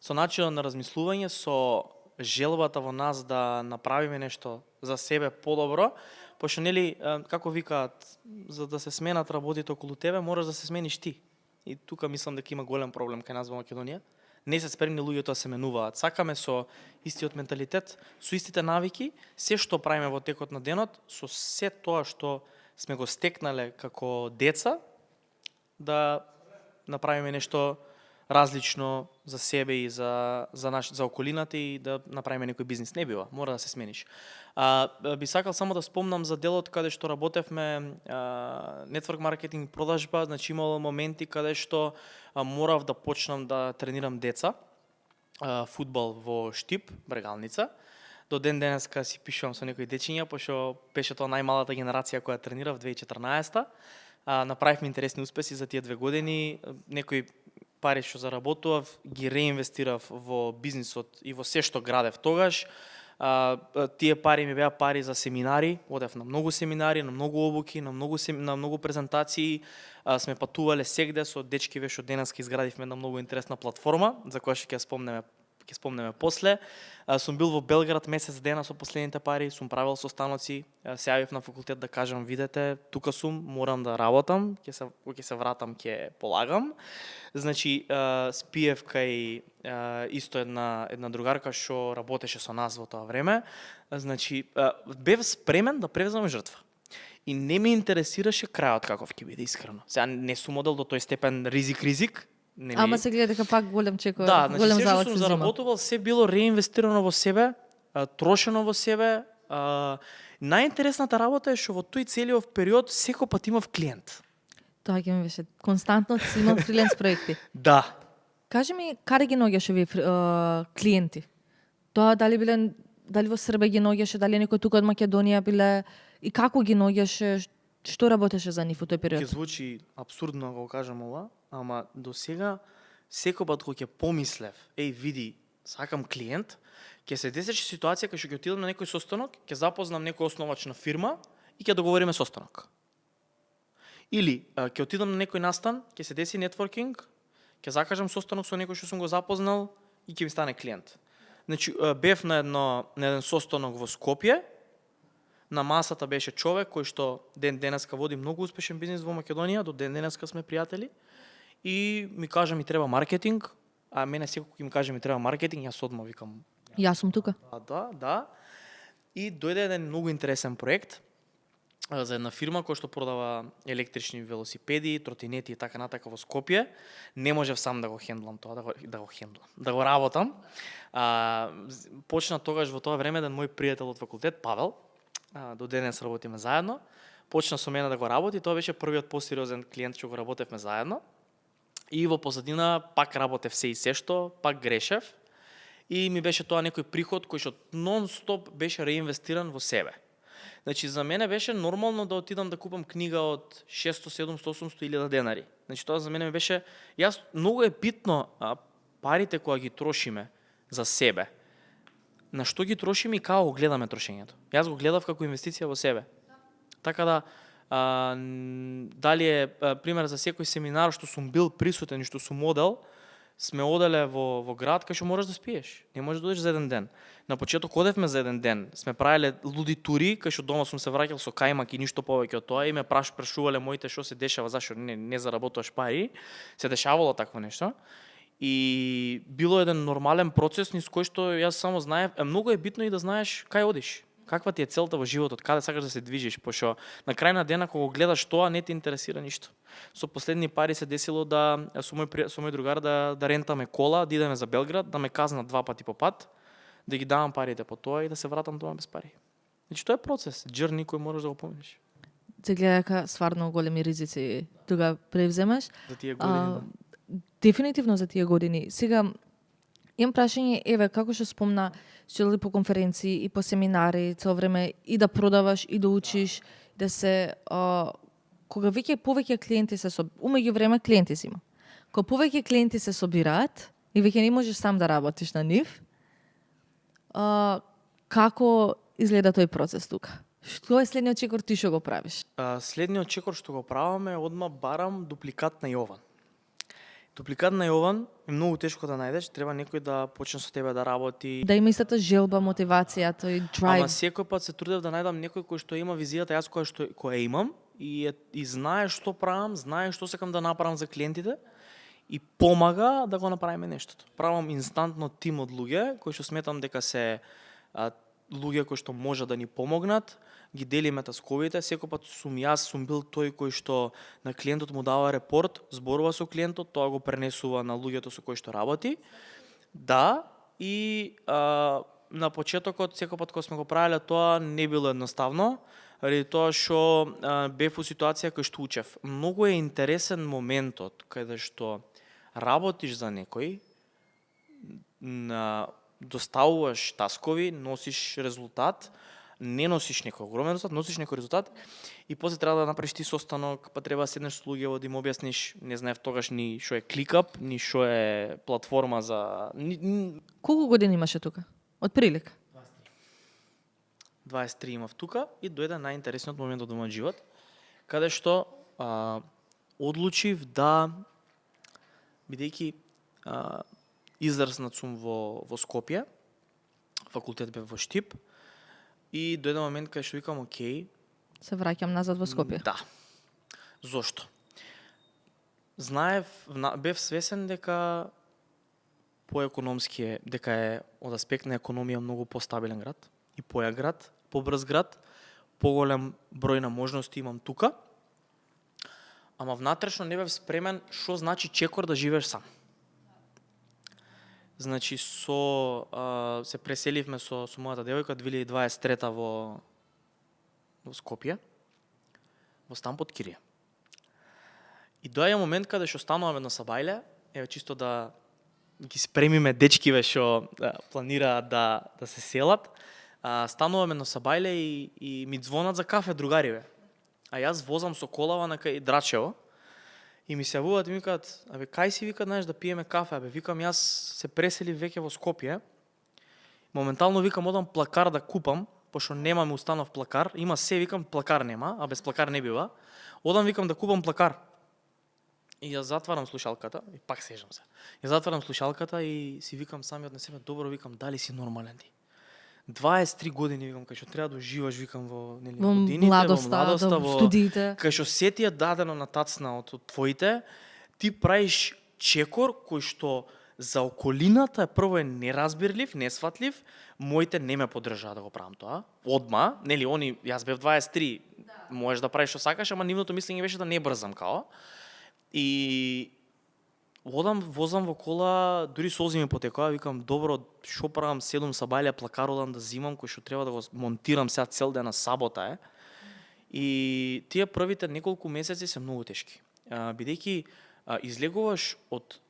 Со начинот на размислување, со желбата во нас да направиме нешто за себе подобро, пошто нели како викаат, за да се сменат работите околу тебе, мораш да се смениш ти. И тука мислам дека има голем проблем кај нас во Македонија. Не се спремни луѓето да се менуваат. Сакаме со истиот менталитет, со истите навики, се што правиме во текот на денот, со се тоа што сме го стекнале како деца, да направиме нешто различно за себе и за околината и да направиме некој бизнис. Не бива, мора да се смениш. Би сакал само да спомнам за делот каде што работевме network маркетинг продажба, значи имало моменти каде што морав да почнам да тренирам деца, фудбал во Штип, Брегалница. До ден денеска си пишувам со некои дечиња, пошто беше тоа најмалата генерација која тренира в 2014. Направивме интересни успеси за тие 2 години. Некои пари што заработував, ги реинвестирав во бизнисот и во се што градев тогаш. Тие пари ми беа пари за семинари, одев на многу семинари, на многу обуки, на многу презентации, сме патувале сегде со дечки, вешо денеска изградивме една многу интересна платформа, за која ќе спомнеме после. Сум бил во Белград месец дена со последните пари, сум правил состаноци, се јавив на факултет да кажам, видете, тука сум, морам да работам, ќе се вратам, ќе полагам. Значи, спиев кај исто една другарка што работеше со нас во тоа време. Значи, бев спремен да превземам жртва. И не ме интересираше крајот каков ќе биде, искрено. Сега не сум модел до тој степен ризик. Ама се гледа дека пак голем чекор, да, значи, голем се што залог сум се зема. заработувал, се било реинвестирано во себе, трошено во себе. Најинтересната работа е што во тој целиот период секој пат имав клиент. Тоа ќе ми беше константно си имал фриленс проекти. Да. Кажи ми, каде ги наоѓаше ви клиенти? Тоа дали во Србија ги наоѓаше, дали некој тука од Македонија биле и како ги наоѓаше, што работеше за нив во тој период? Ќе звучи апсурдно ако го кажам ова, ама до сега секој пат кога ќе помислев, види, сакам клиент, ќе се десеше ситуација кај што ќе отидам на некој состанок, ќе запознам некој основач на фирма и ќе договориме состанок. Или ќе отидам на некој настан, ќе се деси нетворкинг, ќе закажам состанок со некој што сум го запознал и ќе ми стане клиент. Значи, бев на еден состанок во Скопје, на масата беше човек кој што ден денеска води многу успешен бизнис во Македонија, до ден денеска сме пријатели, и ми кажа ми треба маркетинг, а мене секој кој ми каже ми треба маркетинг, јас одма викам. Јас сум тука. Да. И дојде еден многу интересен проект за една фирма која што продава електрични велосипеди, тротинети и така натака во Скопје. Не можев сам да го хендлам тоа, да го работам. Почна тогаш во тоа време еден мој пријател од факултет, Павел, до денес работиме заедно. Почна со мене да го работи, тоа беше првиот посериозен клиент што го работевме заедно. И во позадина пак работев се и се што, пак грешев. И ми беше тоа некој приход кој што нон-стоп беше реинвестиран во себе. Значи, за мене беше нормално да отидам да купам книга од 600, 700, 800 илјада денари. Значи, тоа за мене ми беше... Многу е битно парите кои ги трошиме за себе. На што ги трошиме и како го гледаме трошењето. Јас го гледав како инвестиција во себе. Така да, дали е пример за секој семинар што сум бил присутен и што сум одел, сме оделе во град кај што можеш да спиеш. Не можеш да одиш за еден ден. На почеток одевме за еден ден. Сме правеле луди тури, кај што дома сум се враќал со кајмак и ништо повеќе од тоа и ме прашувале моите што се дешава, зашто не заработуваш пари. Се дешавало такво нешто. И било еден нормален процес низ кој што јас само знаев, многу е битно и да знаеш кај одиш. Каква ти е целта во животот, каде сакаш да се движиш, пошто на крај на денот кога гледаш тоа не те интересира ништо. Со последни пари се десило да со мој другар да рентаме кола, да идеме за Белград, да ме казнат 2 пати по пат, да ги давам парите по тоа и да се вратам дома без пари. Значи тоа е процес, џерни кој можеш да го поминеш. Се гледа дека стварно големи ризици тога превземаш. За тие години. Дефинитивно за тие години. Сега имам прашање, еве, како што спомна, што по конференции и по семинари цело време и да продаваш и да учиш, да се кога веќе повеќе клиенти се умеѓу време клиенти си има. Кога повеќе клиенти се собираат и веќе не можеш сам да работиш на нив, како изгледа тој процес тука? Што е следниот чекор ти што го правиш? Следниот чекор што го правам е одма барам дупликат на Јован. Дупликат на Јован е многу тешко да најдеш, треба некој да почне со тебе да работи. Да има истата желба, мотивација, тој драйв. Ама секој пат се трудев да најдам некој кој што има визијата јас која имам и знае што правам, знае што сакам да направам за клиентите и помага да го направиме нештото. Правам инстантно тим од луѓе кои што сметам дека се луѓе кои што може да ни помогнат, ги делиме тасковите, секој пат сум бил тој кој што на клиентот му дава репорт, зборува со клиентот, тоа го пренесува на луѓето со кои што работи. Да, и на почетокот, секој пат кога сме го правеле тоа не било едноставно, ради тоа што бев во ситуација кој што учев. Многу е интересен моментот каде што работиш за некој, доставуваш таскови, носиш резултат, не носиш некој огромен резултат, носиш некој резултат и после треба да направиш ти состанок, па треба да седнеш со луѓе да им објасниш, не знаев тогаш ни што е ClickUp, ни што е платформа за... Колку години имаше тука? Од прилика? 23 имав тука и дојде најинтересниот момент од мојот живот, каде што одлучив да, бидејќи израснат сум во Скопје, факултет бев во Штип, и дојде момент кај што викам, окей, се враќам назад во Скопје. Да. Зошто? Бев свесен дека дека е од аспект на економија многу постабилен град и појак град, побрз град, поголем број на можности имам тука, ама внатрешно не бев спремен што значи чекор да живееш сам. Значи, се преселивме со мојата девојка 2023 во Скопје, во стан под кирија. И доаѓа момент каде што стануваме на Сабајле, еве чисто да ги спремиме дечкиве што планираат да се селат, стануваме на Сабајле и ми звонат за кафе другариве. А јас возам со колава на кај Драчево, и ми се јавуваат и ми викаат, абе, кај си, викаат, знаеш, да пиеме кафе, абе, викам, јас се преселив веќе во Скопје, моментално викам, одам плакар да купам, пошто немаме установ плакар, има се, викам, плакар нема, а без плакар не бива, одам, викам, да купам плакар. И ја затварам слушалката, и пак сежам се, ја затварам слушалката и си викам самиот на себе, добро, викам, дали си нормален ти? 23 години, викам, кај што треба да уживаш, викам, во годините, младоста, во студиите. Кај што се ти е дадено на тацна од твоите, ти правиш чекор кој што за околината прво е неразбирлив, несватлив, моите не ме поддржаа да го правам тоа. Одма, нели, јас бев 23, можеш да правиш што сакаш, ама нивното мислење беше да не брзам као. И возам во кола, дури солзи ми потекоа, викам, добро, шо правам, седум са бајле плакаролам да зимам, кој што треба да го монтирам сега цел ден на сабота е. И тие првите неколку месеци се многу тешки. Бидејќи излегуваш од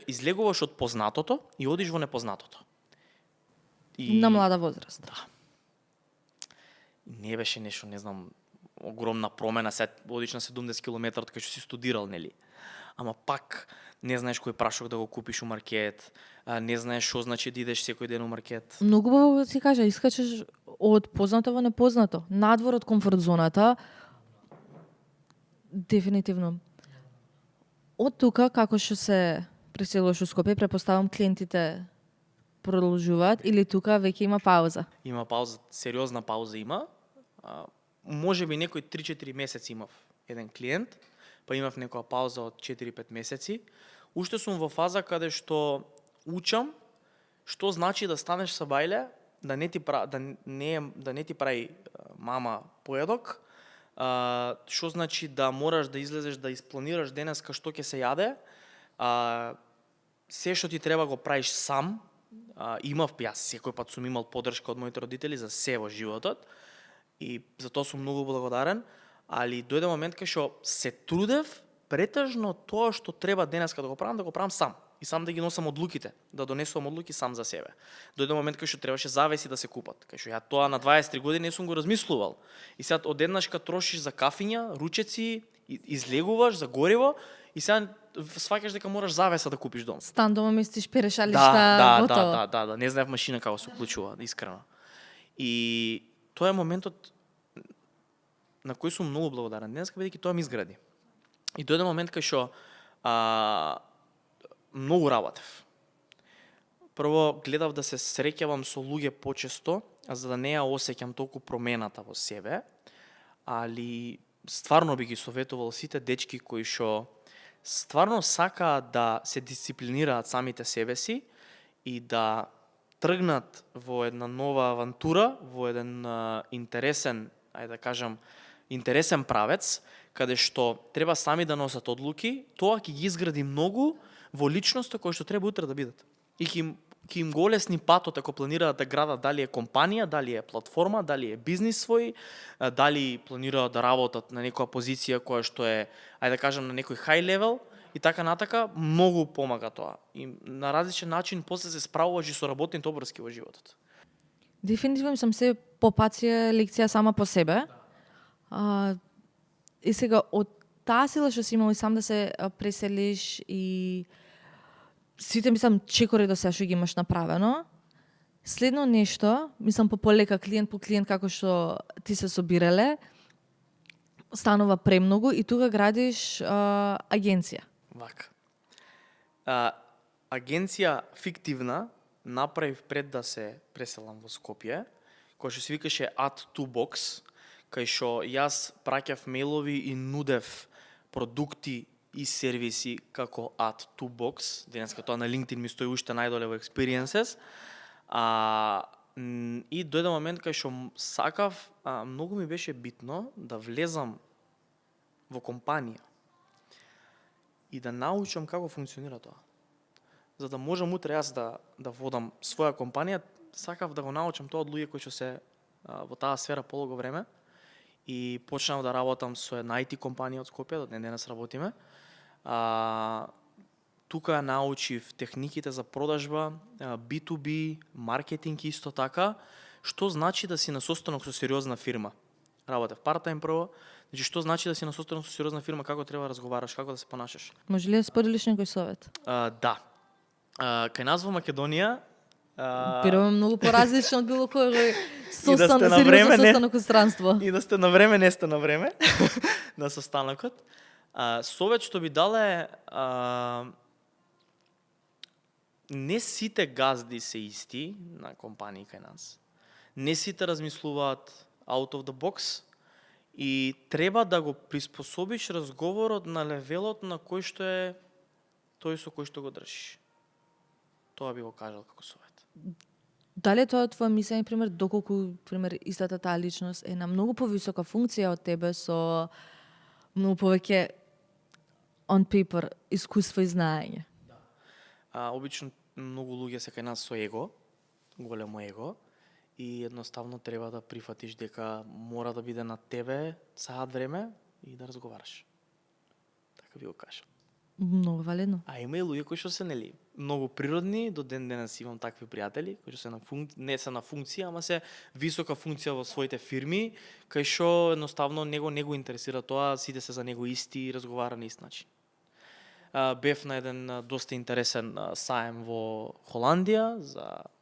излегуваш од познатото и одиш во непознатото. На млада возраст. Да. Не беше нешто, не знам, огромна промена, се одиш на 70 км од кај што си студирал, нели? Ама пак не знаеш кој прашок да го купиш у маркет, не знаеш што значи да идеш секој ден у маркет. Многу убаво си кажа, искачеш од познато во непознато, надвор од комфорт зоната. Дефинитивно. Од тука, како што се преселуваш у Скопје, претпоставам клиентите продолжуваат или тука веќе има пауза? Има пауза, сериозна пауза има. Може би некој 3-4 месеци имав еден клиент, па имав некоја пауза од 4-5 месеци. Уште сум во фаза каде што учам што значи да станеш са бајле, да не ти прави мама поедок, што значи да мораш да излезеш да испланираш денеска што ќе се јаде, се што ти треба го правиш сам. Јас секој пат сум имал поддршка од моите родители за се во животот и за тоа сум многу благодарен, али дојде момент кај што се трудев претежно тоа што треба денеска да го правам сам и сам да ги носам одлуките, да донесувам одлуки сам за себе. Дојде момент кај што требаше завеси да се купат, кај што ја тоа на 23 години не сум го размислувал. И сега одеднашка трошиш за кафиња, ручеци, излегуваш за гориво и сега сваќаш дека мораш завеса да купиш дом. Стан дома мислиш перешалишта, готово. Да, не знаев машина како се уклучува, искрено. И тоа е моментот на кој сум многу благодарен денеска, бидејќи тоа ми изгради. И дојде момент кај што многу работев. Прво гледав да се среќавам со луѓе почесто, за да не ја осеќам толку промената во себе, али стварно би ги советувал сите дечки кои што стварно сакаат да се дисциплинираат самите себе си и да тргнат во една нова авантура, во еден интересен, интересен правец, каде што треба сами да носат одлуки, тоа ќе ги изгради многу во личноста кој што треба утре да бидат. И ќе им го олесни патот ако планираат да градат, дали е компанија, дали е платформа, дали е бизнис свој, дали планираат да работат на некоја позиција која што е, на некој high level и така натака, многу помага тоа. И на различен начин после се справуваш и со работните обврски во животот. Дефинитивно сам се попација лекција сама по себе. И сега од таа сила што си имал и сам да се преселиш и сите мислам чекори до сега што ги имаш направено. Следно нешто, мислам по полека клиент по клиент како што ти се собирале, станува премногу и тука градиш агенција. Вака. Агенција фиктивна направив пред да се преселам во Скопје, која што се викаше Add2Box, кај што јас праќав мејлови и нудев продукти и сервиси како Add2Box. Денеска тоа на LinkedIn ми стои уште најдоле во Experiences. И дојде момент кај што сакав, многу ми беше битно да влезам во компанија и да научам како функционира тоа. За да можам утре јас да водам своја компанија, сакав да го научам тоа од луѓе кои што се во таа сфера полого време. И почнав да работам со една IT компанија од Скопје, до ден денес работиме. Тука научив техниките за продажба, B2B, маркетинг исто така, што значи да си на состанок со сериозна фирма. Работев part-time прво, значи што значи да си на состанок со сериозна фирма, како треба да разговараш, како да се понашаш. Може ли да споделиш некој совет? Да. Кај нас во Македонија Бираме многу поразлично од било кој состанок состанок странство. И да сте на време, не сте на време на состанокот. Совет што би дале, не сите газди се исти на компании кај нас. Не сите размислуваат out of the box и треба да го приспособиш разговорот на левелот на кој што е тој со кој што го држиш. Тоа би го кажал како совет. Дали тоа твоја мислење, пример, доколку, пример, истата таа личност е на многу повисока функција од тебе со многу повеќе on paper искуство и знаење. Обично многу луѓе се кај нас со его, големо его, и едноставно треба да прифатиш дека мора да биде на тебе саат време и да разговараш. Така би го кажам. Многу валидно. А има и луѓе кои што се многу природни, до ден денес имам такви пријатели кои што се не се на функција, ама се висока функција во своите фирми, кај што едноставно него не го интересира тоа, сите се за него исти и разговара на ист начин. Бев на еден доста интересен саем во Холандија,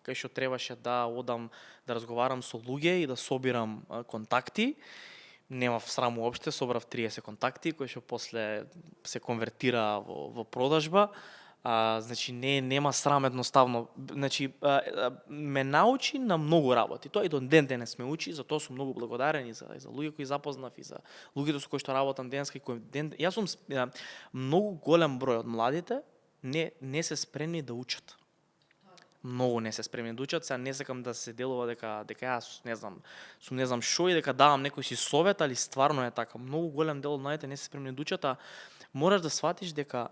кај што требаше да одам да разговарам со луѓе и да собирам контакти. Немав срам уопште, собрав 30 контакти кои што после се конвертира во продажба. Значи нема срам едноставно. Значи ме научи на многу работи. Тоа и до ден денес ме учи, затоа сум многу благодарен и за луѓе кои запознав и за луѓето со кои што работам денеска. Јас сум многу голем број од младите не се спремни да учат. Многу не се спремни да учат, сега не сакам да се делува дека јас сум не знам што и дека давам некој си совет, али стварно е така. Многу голем дел од младите не се спремни да учат, а мораш да сватиш дека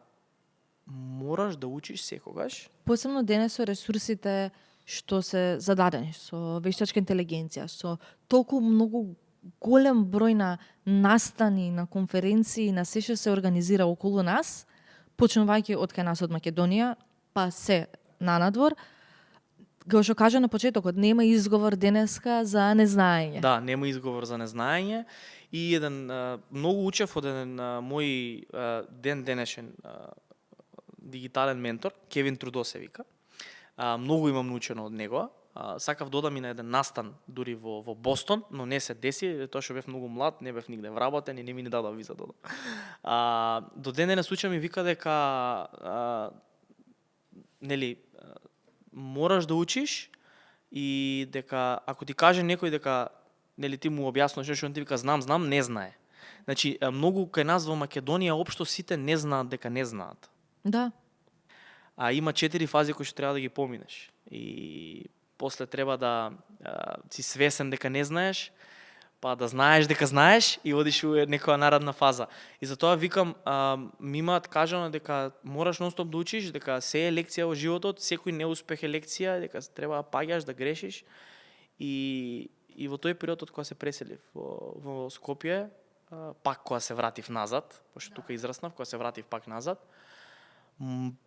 мораш да учиш секогаш. Посебно денес со ресурсите што се зададени, со вештачка интелигенција, со толку многу голем број на настани, на конференции, на се што се организира околу нас, почнувајќи од кај нас од Македонија, па се нанадвор, како што кажа на почетокот, нема изговор денеска за незнаење. Да, нема изговор за незнаење. И многу учев од еден мој ден денешен дигитален ментор, Кевин Трудо се вика. Многу имам научено од него. Сакав да одам и на еден настан дури во Бостон, но не се деси, тоа што бев многу млад, не бев нигде вработен и не ми дадоа виза да одам. До ден денес учам и вика дека мораш да учиш и дека ако ти каже некој дека ти му објаснуваш што он ти вика знам, не знае. Значи многу кај нас во Македонија општо сите не знаат дека не знаат. Да. Има 4 фази кои што треба да ги поминеш. И после треба да си свесен дека не знаеш, па да знаеш дека знаеш и одиш во некоја наредна фаза. И затоа викам, ми имаат кажано дека мораш нонстоп да учиш, дека се е лекција во животот, секој неуспех е лекција, дека треба да паѓаш, да грешиш. И во тој период од кога се преселив во Скопје, пак кога се вратив назад, пошто тука израснав, кога се вратив пак назад,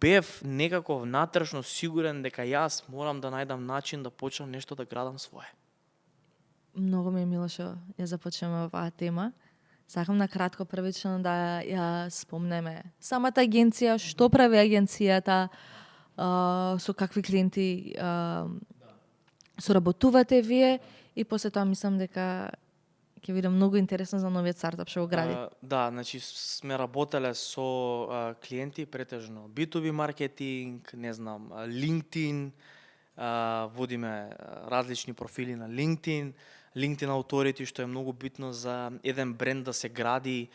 бев некако внатрешно сигурен дека јас морам да најдам начин да почнам нешто да градам свое. Многу ми е мило што ја започнеме оваа тема. Сакам на кратко првично да ја спомнеме самата агенција, што прави агенцијата, со какви клиенти соработувате вие и после тоа мислам дека ќе биде многу интересно за новиот стартап што го гради. Да, значи сме работеле со клиенти претежно B2B маркетинг, LinkedIn, водиме различни профили на LinkedIn Authority, што е многу битно за еден бренд да се гради.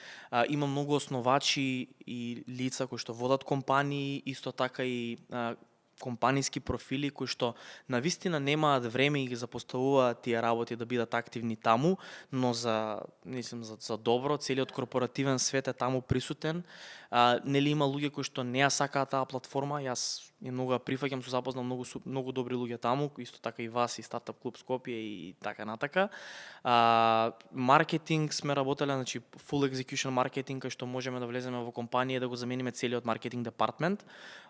Има многу основачи и лица кои што водат компании, исто така и компаниски профили кои што навистина немаат време и ги запоставуваат тие работи да бидат активни таму, но за добро, целиот корпоративен свет е таму присутен. Има луѓе кои што не ја сакаат таа платформа, јас и многу ја прифаќам, сум запознал многу добри луѓе таму, исто така и вас и Стартап клуб Скопје и така натака. Маркетинг сме работеле, значи full execution маркетинг, кај што можеме да влеземе во компанија и да го замениме целиот маркетинг департмент,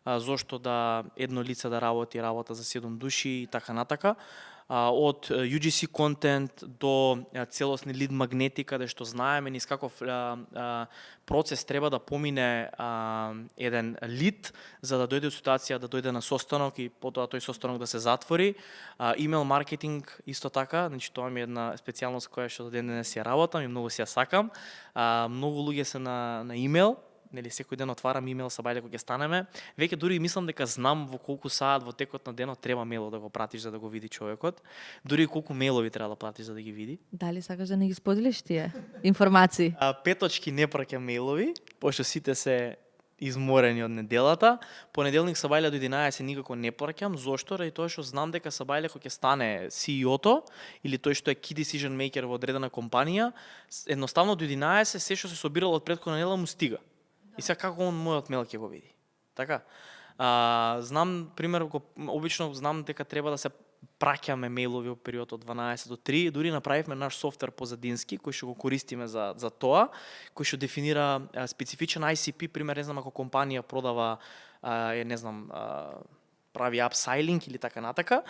зошто да едно лице да работа за 7 души и така натака. Од UGC контент до целосни лид магнети, каде што знаеме низ каков процес треба да помине еден лид за да дојде ситуација да дојде на состанок и потоа тој состанок да се затвори. Имейл маркетинг исто така, значи тоа ми е една специјалност која што до ден денес ја работам и многу си ја сакам. Многу луѓе се на имейл, секој ден отварам имейл са бајле кога ќе станеме. Веќе дури мислам дека знам во колку саат во текот на денот треба мејлот да го пратиш за да го види човекот. Дури колку мејлови треба да пратиш за да ги види. Дали сакаш да не ги споделиш тие информации? Петочки не праќам мејлови, пошто сите се изморени од неделата. Понеделник са бајле до 11 никако не праќам, зошто? Ради тоа што знам дека са бајле кога ќе стане CEO-то или тој што е key decision maker во одредена компанија, едноставно до 11 се што се собирало од претходна недела му стига. И сега како он мојот мејл ќе го види. Така? Знам, пример, обично знам дека треба да се праќаме мејлови во период од 12 до 3, дури направивме наш софтвер позадински кој што го користиме за тоа, кој што дефинира специфичен ICP, пример, не знам ако компанија продава не знам прави апсайлинг или така натака,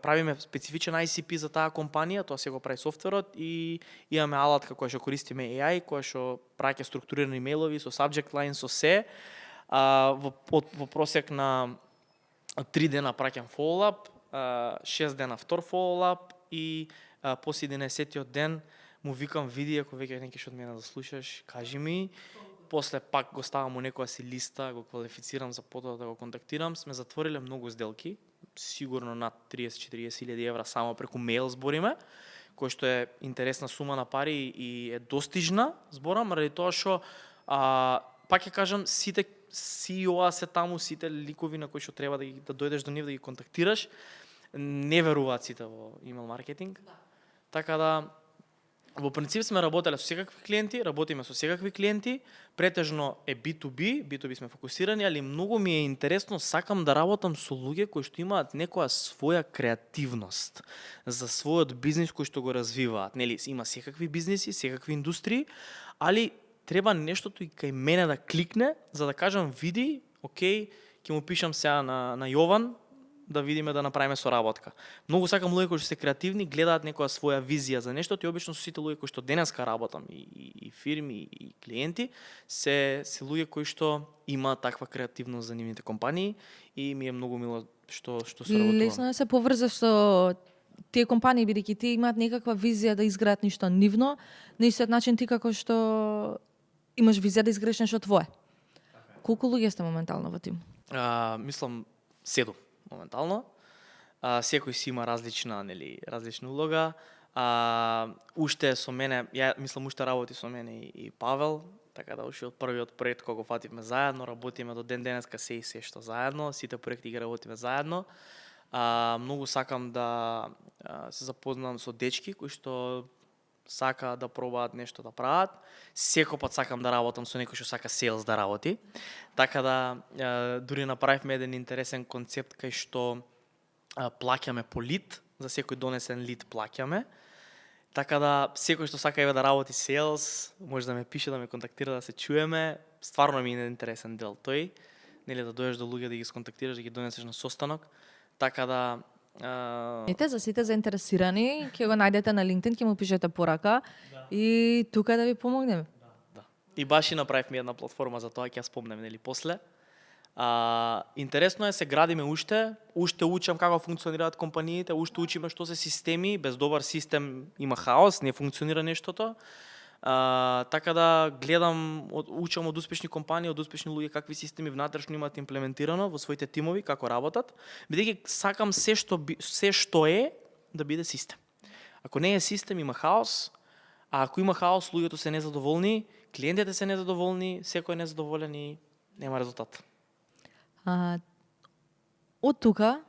правиме специфичен ICP за таа компанија, тоа се го прави софтверот и имаме алатка која што користиме AI, која што праќа структурирани мејлови со subject line, со се. Во просек на 3 дена праќам follow-up, 6 дена втор follow-up и после 11-тиот ден му викам види ако веќе не ќе од мене да слушаш, кажи ми. После пак го ставам у некоја си листа, го квалифицирам за потоа да го контактирам. Сме затвориле многу сделки, сигурно над 30-40 евра само преку мејл збориме, кој што е интересна сума на пари и е достижна, зборам, ради тоа што пак ќе кажам, сите CEO-а се таму, сите ликови на кои што треба да дојдеш до нив да ги контактираш, не веруваат сите во имейл маркетинг. Така да во принцип сме работеле со секакви клиенти, работиме со секакви клиенти, претежно е B2B сме фокусирани, али многу ми е интересно, сакам да работам со луѓе кои што имаат некоја своја креативност за својот бизнис кој што го развиваат. Нели, има секакви бизниси, секакви индустрии, али треба нештото и кај мене да кликне, за да кажам, види, окей, ќе му пишам сега на Јован, да видиме да направиме соработка. Многу сакам луѓе кои што се креативни, гледаат некоја своја визија за нешто, и обично со сите луѓе кои што денеска работам, и фирми, и клиенти, се луѓе кои што имаат таква креативност за нивните компании, и ми е многу мило што соработувам. Лесно е се поврзаш со тие компании, бидејќи тие имаат некаква визија да изградат ништо нивно, на истиот начин ти како што имаш визија да изградиш нешто твое. Колку луѓе сте моментално во тим? Мислам 7 моментално. Секој си има различна улога. Уште со мене, мислам уште работи со мене и Павел, така да уште од првиот проект кога го фативме заедно, работиме до ден денеска се што заедно, сите проекти ги работиме заедно. Многу сакам да се запознам со дечки кои што сака да пробаат нешто да прават. Секој пат сакам да работам со некој што сака селс да работи. Така да дури направивме еден интересен концепт кај што плаќаме по лид, за секој донесен лид плаќаме. Така да секој што сака да работи селс, може да ме пише, да ме контактира, да се чуеме. Стварно ми е интересен дел тој, нели, да дојдеш до луѓе, да ги сконтактираш, да ги донесеш на состанок. Така да За сите заинтересирани, ќе го најдете на LinkedIn, ќе му пишете порака и тука да ви помогнеме. Да. И баш и направивме една платформа за тоа, ќе ја спомнем, нели, после. Интересно е, се градиме уште учам како функционираат компаниите, уште учиме што се системи, без добар систем има хаос, не функционира нештото. Така да учам од успешни компании, од успешни луѓе какви системи внатрешно имаат имплементирано во своите тимови, како работат, бидејќи сакам се што е да биде систем. Ако не е систем, има хаос, а ако има хаос, луѓето се незадоволни, клиентите се незадоволни, секој е незадоволен и нема резултат. Од тука,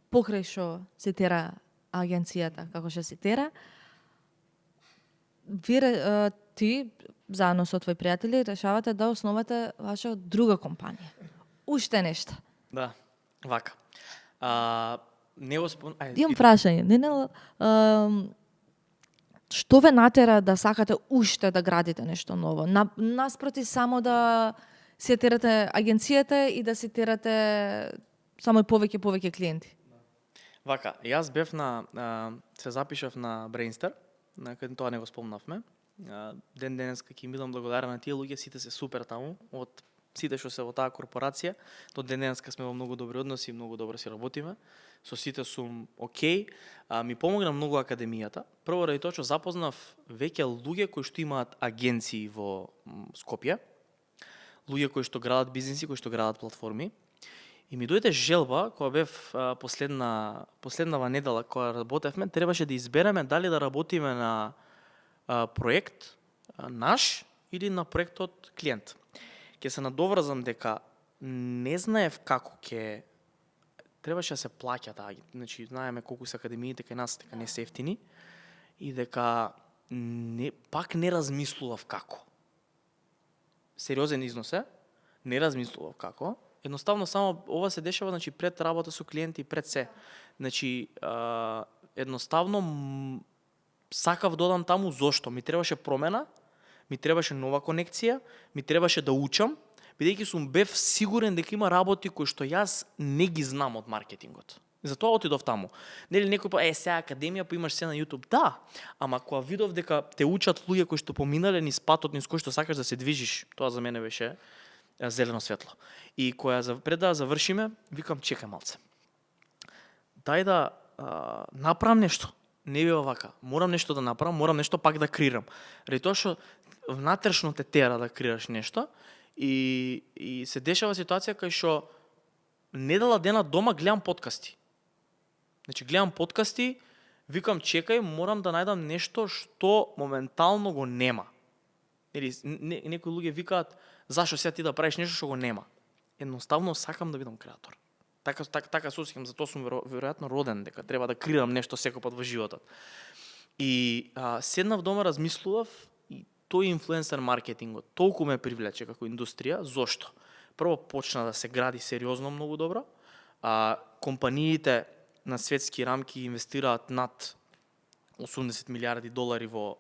покрај што се тера агенцијата, како што се тера, ти, заедно со твои пријатели, решавате да основате ваша друга компанија. Уште нешто. Да, вака. Имам прашање. Што ве натера да сакате уште да градите нешто ново? Наспроти само да се терате агенцијата и да се терате само повеќе клиенти. Вака, јас бев се запишав на Brainster, каде тоа не го спомнавме. Ден денеска ќе им бидам благодарен на тие луѓе, сите се супер таму, од сите што се во таа корпорација. До ден денеска сме во многу добри односи и многу добро си работиме. Со сите сум окей. Ми помогна многу академијата. Прво ради тоа што запознав веќе луѓе кои што имаат агенции во Скопје, луѓе кои што градат бизниси, кои што градат платформи. И ми дојде желба, кога бев последнава недела кога работевме, требаше да избереме дали да работиме на проект наш или на проектот клиент. Ќе се надоврзам дека не знаев како требаше да се плаќа таа. Значи, знаеме колку се академиите кај нас, дека не се ефтини и дека пак не размислував како. сериозен износ е, не размислував како. Едноставно само ова се дешава, значи пред работа со клиенти, пред се. Значи едноставно сакав додам таму зошто? Ми требаше промена, ми требаше нова конекција, ми требаше да учам, бидејќи сум бев сигурен дека има работи кои што јас не ги знам од маркетингот. Затоа отидов таму. Нели некој сега академија, па имаш се на YouTube. Да, ама кога видов дека те учат луѓе кои што поминале низ патот низ кој што сакаш да се движиш, тоа за мене беше зелено светло. И кога пред да завршиме, викам чекај малце. Дај да направам нешто. Не бива вака. Морам нешто да направам, морам нешто пак да креирам. Ради тоа што внатрешно те тера да креираш нешто и се дешава ситуација кај што недела дена дома гледам подкасти. Значи гледам подкасти, викам чекај, морам да најдам нешто што моментално го нема. Или некои луѓе викаат зашо сега ти да правиш нешто што го нема. Едноставно сакам да бидам креатор. Така се осеќам, затоа сум веројатно роден дека треба да креирам нешто секој пат во животот. И седнав дома, размислував и тој инфлуенсер маркетингот толку ме привлече како индустрија. Зошто? Прво почна да се гради сериозно многу добро. Компаниите на светски рамки инвестираат над 80 милиарди долари во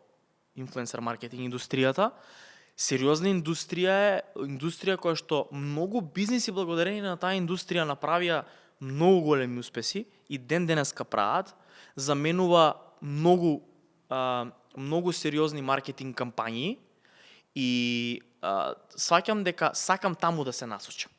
инфлуенсер маркетинг индустријата. Сериозна индустрија е индустрија која што многу бизниси благодарение на таа индустрија направија многу големи успеси и ден денеска прават, заменува многу сериозни маркетинг кампањи и сваќам дека сакам таму да се насочам.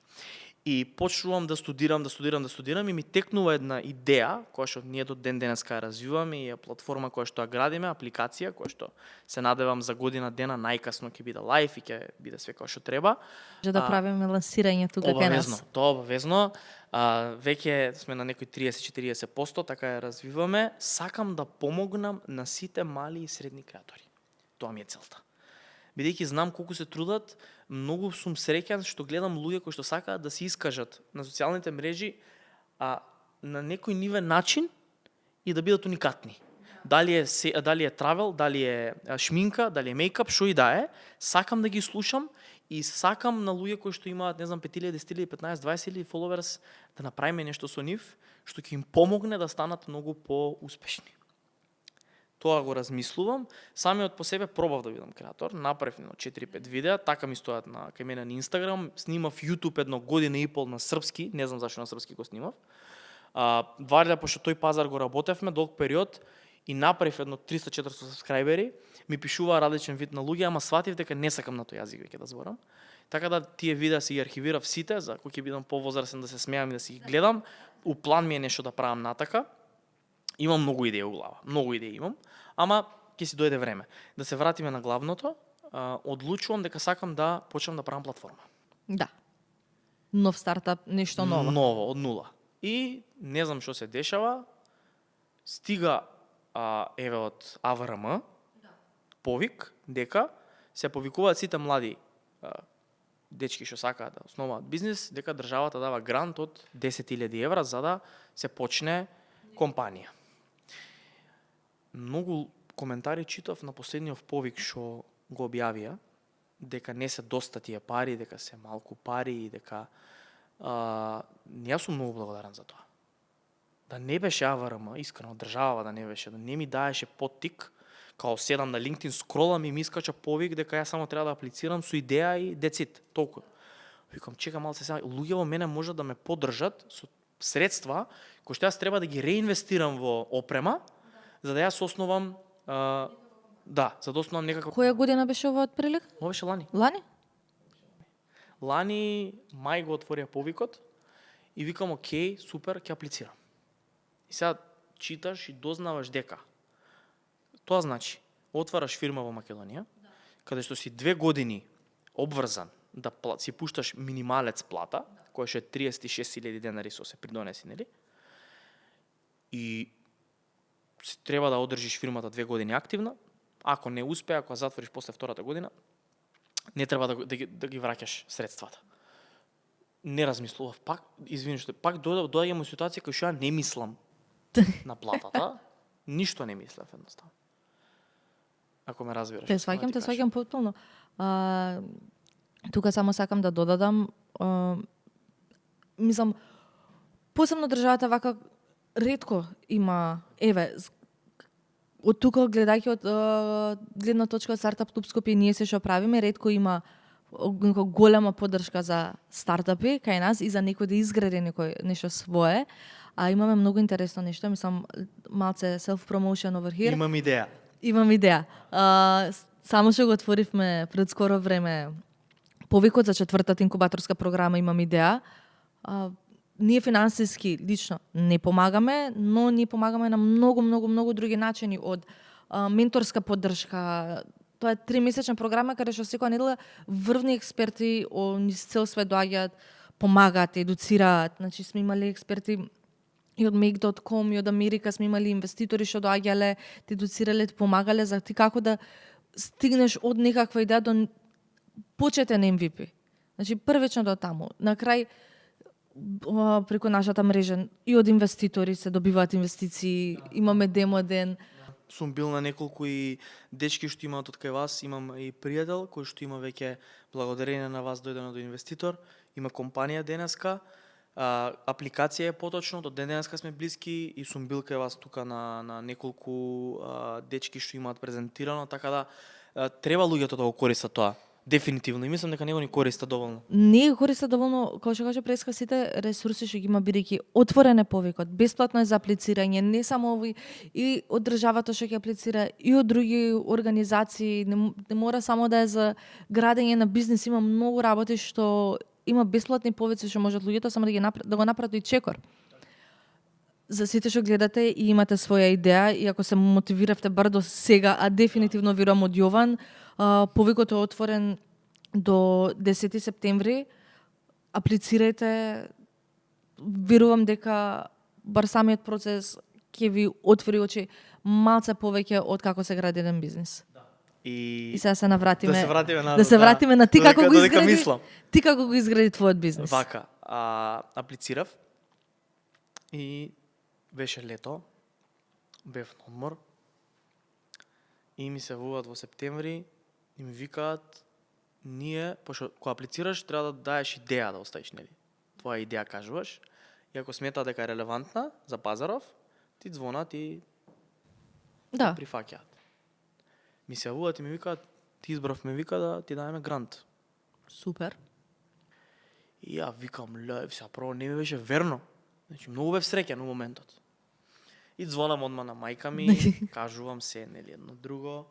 И почнувам да студирам и ми текнува една идеја која што ние до ден денеска ја развиваме и е платформа која што ја градиме, апликација која што се надевам за година дена најкасно ќе биде лајф и ќе биде све како што треба. Да правиме лансирањето тука кај нас. Тоа обавезно. Веќе сме на некои 30-40%, така ја развиваме. Сакам да помогнам на сите мали и средни креатори. Тоа ми е целта. Бидејќи знам колку се трудат, многу сум среќен што гледам луѓе кои што сакаат да се искажат на социјалните мрежи на некој нивен начин и да бидат уникатни. Дали е травел, дали е шминка, дали е мејкап, што и да е, сакам да ги слушам и сакам на луѓе кои што имаат, не знам, 5.000, 10.000, 15, 20.000 followers да направиме нешто со нив што ќе им помогне да станат многу поуспешни. Тоа го размислувам. Самиот по себе пробав да бидам креатор, направив 4-5 видеа, така ми стојат кај мене на Инстаграм, снимав YouTube 1 година и пол на српски, не знам зашто на српски го снимав. Варја, пошто тој пазар го работевме долг период и направив 300-400 сабскрајбери, ми пишуваа различен вид на луѓе, ама сватив дека не сакам на тој јазик веќе да зборам. Така да тие видеа си ги архивирав сите, за кој ќе бидам повозрасен да се смеам и да си ги гледам. У план ми е нешто да правам натака. Имам многу идеи у глава, многу идеи имам, ама ќе си дојде време. Да се вратиме на главното, одлучувам дека сакам да почнам да правам платформа. Да. Нов стартап, нешто ново. Ново, од нула. И не знам што се дешава, стига еве од АВРМ, повик дека се повикуваат сите млади дечки што сакаат да основаат бизнис, дека државата дава грант од 10.000 евра за да се почне компанија. Многу коментари читав на последниот повик што го објавија, дека не се доста тие пари, дека се малку пари и дека јас сум многу благодарен за тоа. Да не беше АВРМ, искрено држава да не беше, да не ми даеше поттик, као седам на LinkedIn, скролам и ми искача повик дека јас само треба да аплицирам со идеја и децит, толку. Викам, чека малце сега, луѓе во мене можат да ме поддржат со средства кои што јас треба да ги реинвестирам во опрема, за да јас основам за да основам некаква. Која година беше ова отприлика? Ова беше лани. Лани? Лани мај го отворија повикот и викам окей, супер, ќе аплицирам. И сега читаш и дознаваш дека тоа значи отвараш фирма во Македонија, каде што си 2 години обврзан да си пушташ минималец плата, која што е 36.000 денари со се придонеси, нели? И треба да одржиш фирмата 2 години активна. Ако не успе, ако ја затвориш после втората година, не треба да ги враќаш средствата. Не размислував, пак доаѓам во ситуација која што ја не мислам на платата, ништо не мислев едноставно. Ако ме разбираш. Те сваќам потполно. тука само сакам да додадам, мислам, посебно државата вака ретко има, од тука гледајќи од гледна точка од Стартап Клуб Скопје, ние се што правиме, ретко има голема поддршка за стартапи кај нас и за некој да изгради нешто свое, а имаме многу интересно нешто, мислам, малце self-promotion over here. Имам идеја. Само што го отворивме пред скоро време повикот за 4-та инкубаторска програма Имам идеја. Ние финансиски лично не помагаме, но ние помагаме на многу други начини, од менторска поддршка. Тоа е 3-месечна програма каде што секоја недела врвни експерти низ цел свет доаѓаат, помагаат, едуцираат. Значи сме имали експерти и од Make.com, и од Америка сме имали инвеститори што доаѓале, те едуцирале, те помагале за ти како да стигнеш од некаква идеја до почетен MVP. Значи првично до таму. На крај преку нашата мрежа и од инвеститори се добиваат инвестиции, имаме демо ден. Сум бил на неколку и дечки што имаат од кај вас, имам и пријател кој што има веќе благодарение на вас дојдено до инвеститор, има компанија денеска, апликација е поточно, до денеска сме блиски и сум бил кај вас тука на неколку дечки што имаат презентирано, така да треба луѓето да го користат тоа. Дефинитивно. И мислам дека него ни користа доволно. Не го користа доволно, како што кажа преска, сите ресурси што ги има, бидејќи отворен е повикот, бесплатно е за аплицирање, не само овој, и од државата што ќе аплицира, и од други организации, не мора само да е за градење на бизнес, има многу работи што има бесплатни повици што можат луѓето само да го направат и чекор. За сите што гледате и имате своја идеја, и ако се мотивиравте бар до сега, а дефинитивно верувам од Јован, повикот е отворен до 10 септември. Аплицирајте. Верувам дека бар самиот процес ќе ви отвори очи малце повеќе од како се гради еден бизнес. И сега се навратиме. Да се вратиме на ти како го изгради. Мислам. Ти како го изгради твојот бизнес. Вака, аплицирав и беше лето, бев на одмор и ми се вуват во септември и ми викаат, ние, пошто кога аплицираш треба да даеш идеја да оставиш, нели? Твоја идеја кажуваш и ако смета дека е релевантна за пазаров, ти звонат и прифаќаат. Ми се вуват и ми викаат, ти избрав ме вика да ти даеме грант. Супер. И ја викам, лев, сега прво не ми беше верно. Значи, многу бев среќен у моментот. И звонам одма на мајка ми, кажувам се, нели, едно друго.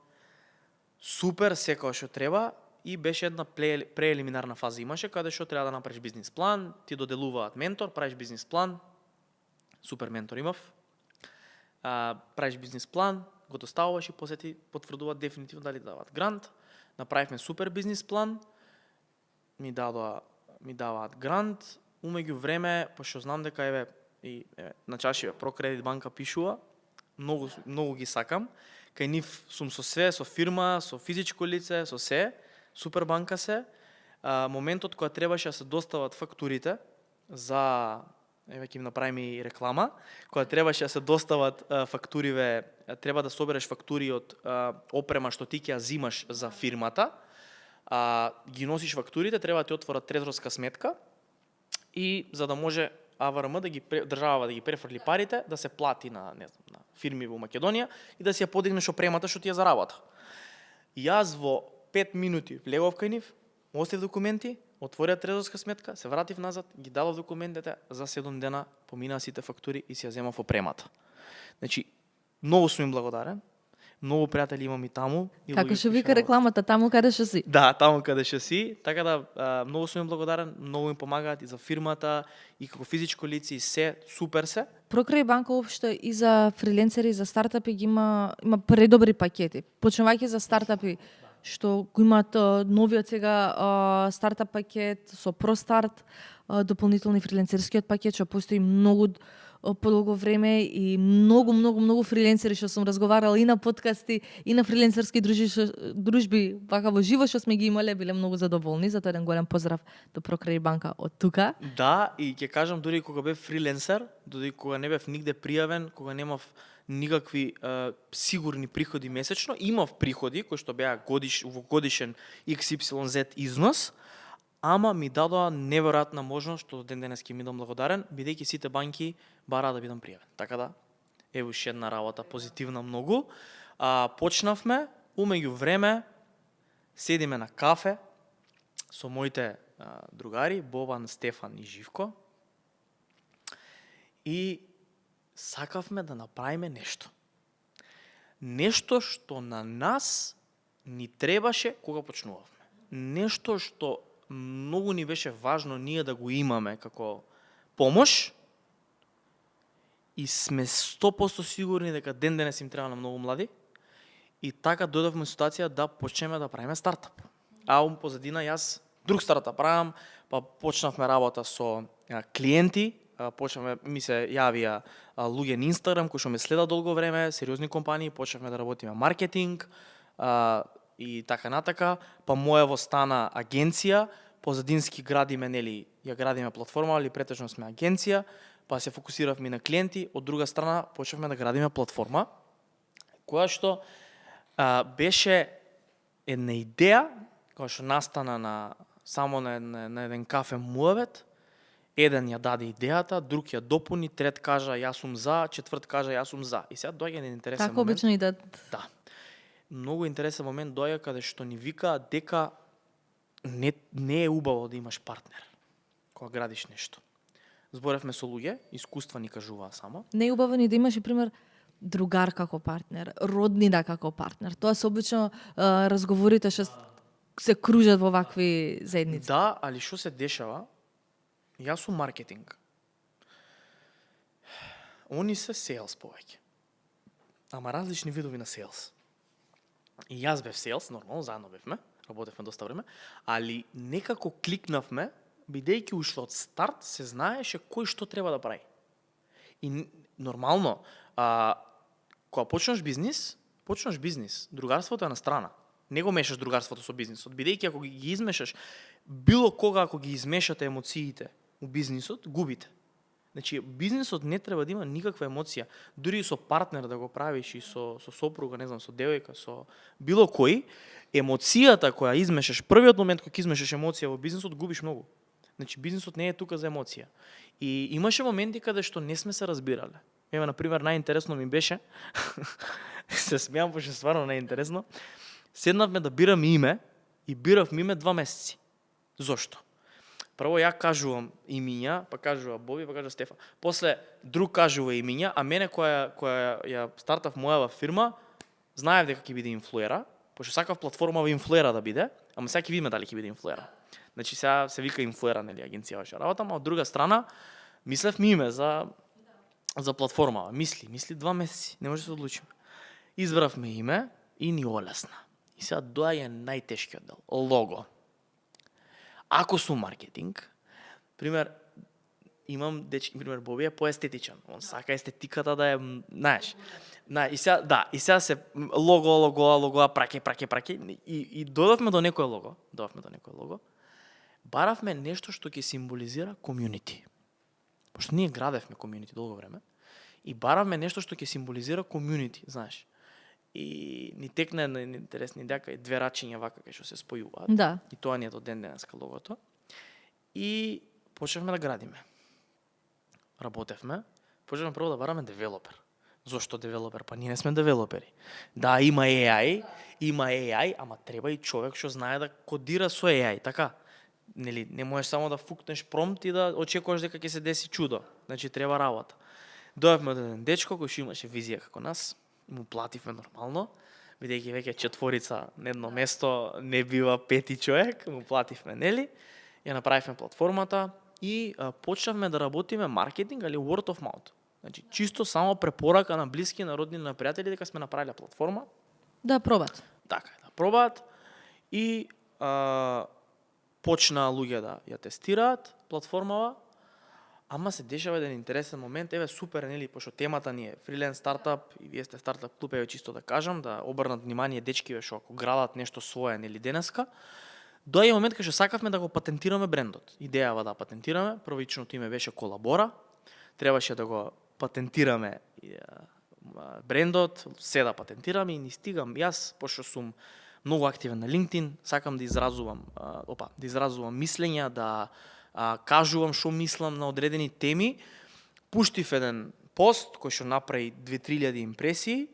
Супер, секој што треба. И беше една преелиминарна фаза имаше, каде што треба да направиш бизнис план, ти доделуваат ментор, правиш бизнис план. Супер ментор имав. Правиш бизнис план, го доставуваш и после ти потврдуваат дефинитивно дали даваат грант. Направивме супер бизнис план. Ми даваат грант. Умеѓу време, пошто знам дека на чаши Прокредит банка пишува, многу ги сакам. Кај нив сум со све, со фирма, со физичко лице, со се. Супер банка се. Моментот кога требаше да се достават фактурите за ќе им направиме и реклама, кога требаше да се достават фактуриве, треба да собереш фактури од опрема што ти ќе ја зимаш за фирмата, ги носиш фактурите, треба да ти отворат трезорска сметка и за да може АВРМ држава да ги префрли парите, да се плати на фирми во Македонија и да си ја подигнеш опремата што ти ја заработа. Јас во 5 минути влегов кај нив, остив документи, отворија трезорска сметка, се вратив назад, ги дадов документите, за 7 дена поминаа сите фактури и си ја земав опремата. Значи, многу сум им благодарен. Многу пријатели имам и таму. Како што вика рекламата, таму каде што си. Да, таму каде што си. Така да, многу сум им благодарен, многу им помагаат и за фирмата, и како физичко лице, и се, супер се. Прокредит банка општо и за фриленсери, и за стартапи ги има предобри пакети. Почнувајќи за стартапи, што го имаат новиот сега стартап пакет со ProStart, дополнителни фриленсерскиот пакет, што постои многу подолго време и многу фриленсери што сум разговарала и на подкасти и на фриленсерски дружби вака во живо што сме ги имале, биле многу задоволни, затоа еден голем поздрав до Прокредит банка од тука. Да, и ќе кажам дури кога бев фриленсер, дури кога не бев нигде пријавен, кога немав никакви сигурни приходи месечно, имав приходи кои што беа годишен XYZ износ, ама ми дадоа неверојатна можност, што до ден денес ќе ми дам благодарен, бидејќи сите банки бараа да бидам пријавен. Така да, ево уште една работа позитивна многу. Почнавме, умеѓу време, седиме на кафе со моите другари, Бобан, Стефан и Живко, и сакавме да направиме нешто. Нешто што на нас ни требаше кога почнувавме. Нешто што многу ни беше важно ние да го имаме како помош, и сме 100% сигурни дека ден денес им треба на многу млади, и така дојдовме во ситуација да почнеме да правиме стартап. Позадина јас друг стартап правам, па почнавме работа со клиенти, ми се јавија луѓе на Инстаграм кои што ме следат долго време, сериозни компании, почнавме да работиме маркетинг и така натака, па моево стана агенција, позадински градиме, нели, ја градиме платформа, али претежно сме агенција, па се фокусиравме на клиенти, од друга страна почнавме да градиме платформа, која што беше една идеја, која што настана само на еден кафе муавет. Еден ја даде идејата, друг ја допуни, трет кажа јас сум за, четврт кажа јас сум за. И сега доаѓа еден интересен Како момент. обично идат. Да. Многу интересен момент доаѓа каде што ни вика дека не е убаво да имаш партнер кога градиш нешто. Зборевме со луѓе, искуства ни кажуваа само. Не е убаво ни да имаш, и пример, другар како партнер, роднина како партнер. Тоа се обично разговорите што се кружат во вакви заедници. Да, али што се дешава? Јас сум маркетинг. Они се сейлс повеќе. Ама различни видови на сейлс. И јас бев сейлс, нормално, заедно бевме, работевме доста време, али некако кликнавме, бидејќи уште од старт се знаеше кој што треба да прави. И нормално, кога почнеш бизнис, другарството е на страна. Не го мешаш другарството со бизнисот, бидејќи ако ги измешаш, било кога ако ги измешате емоциите у бизнисот, губите. Значи, бизнисот не треба да има никаква емоција. Дури и со партнер да го правиш, и со сопруга, не знам, со девојка, со било кој, емоцијата која измешаш, првиот момент кога измешаш емоција во бизнисот, губиш многу. Значи, бизнисот не е тука за емоција. И имаше моменти каде што не сме се разбирале. Ева, например, најинтересно ми беше, се смеам, пошто стварно најинтересно, седнавме да бираме име, и биравме име 2 месеци. Зошто? Прво ја кажувам имиња, па кажува Боби, па кажува Стефан. После друг кажува имиња, а мене која ја стартав мојава фирма, знаев дека ќе биде инфлуера, пошто сакав платформа во инфлуера да биде, ама сега ќе видиме дали ќе биде инфлуера. Значи сега се вика инфлуера, нели, агенција ваша работа, ама од друга страна мислев ми име за платформа. Мисли 2 месеци, не може да се одлучиме. Избравме име и ни олесна. И сега доаѓа најтешкиот дел, лого. Ако сум маркетинг, пример, имам дечки, пример, Боби е поестетичен. Он сака естетиката да е, знаеш. И сега се лого, праке. И додавме до некој лого. Баравме нешто што ќе символизира комјунити. Пошто ние градевме комјунити долго време. И баравме нешто што ќе символизира комјунити, знаеш. И ни текна една интересна идеја, и 2 рачиња вака кај што се спојуваат. Да. И тоа ни е до ден денеска логото. И почнавме да градиме. Работевме. Почнавме прво да бараме девелопер. Зошто девелопер? Па ние не сме девелопери. Да, има AI, ама треба и човек што знае да кодира со AI, така? Нели, не можеш само да фукнеш промпт и да очекуваш дека ќе се деси чудо. Значи треба работа. Дојавме од еден дечко кој што имаше визија како нас. Му плативме нормално, бидејќи веќе 4 на едно место не бива 5 човек, му плативме, нели? Ја направивме платформата и почнавме да работиме маркетинг, али word of mouth. Значи, чисто само препорака на блиски, на роднини, на пријатели дека сме направиле платформа. Да пробат. Така, да пробаат. И почнаа луѓе да ја тестираат платформава. Ама се дешава еден интересен момент, еве супер, нели, пошто темата ни е фриленс стартап и вие сте стартап клуб, еве чисто да кажам, да обрнат внимание дечкиве што ако градат нешто свое, нели, денеска, доаѓа момент кога што сакавме да го патентираме брендот. Идејава да патентираме, првичното име беше Колабора, требаше да го патентираме брендот, се да патентираме и ни стигам јас, пошто сум многу активен на LinkedIn, сакам да изразувам мислења, да кажувам што мислам на одредени теми. Пуштив еден пост кој што направи 2-3 импресии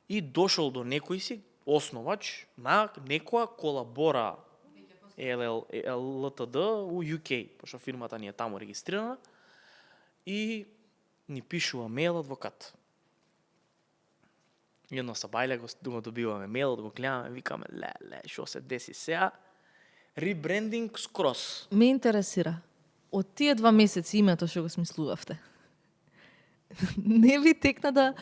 и дошол до некој си основач на некоја колабора LTD у UK, пошто фирмата ни е таму регистрирана, и ни пишува мејл адвокат. Едно сабајле го добиваме мејл, го гледаме, викаме, што се деси сега? Ребрендинг скрос. Ме интересира, од тие 2 месеци името што го смислувавте, не ви текна да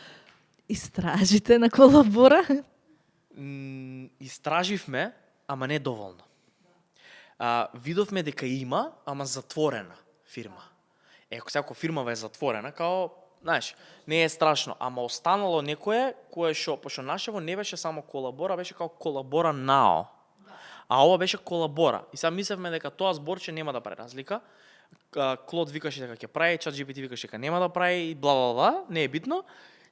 истражите на колабора? Истраживме, ама не доволно. Видовме дека има, ама затворена фирма. Ако фирма е затворена, као, знаеш, не е страшно, ама останало некое кое што, пошто нашево не беше само колабора, беше као колабора нао. А ова беше колабора. И сега мислевме дека тоа зборче нема да прави разлика. Клод викаше дека ќе прави, ChatGPT викаше дека нема да прави, и бла, не е битно.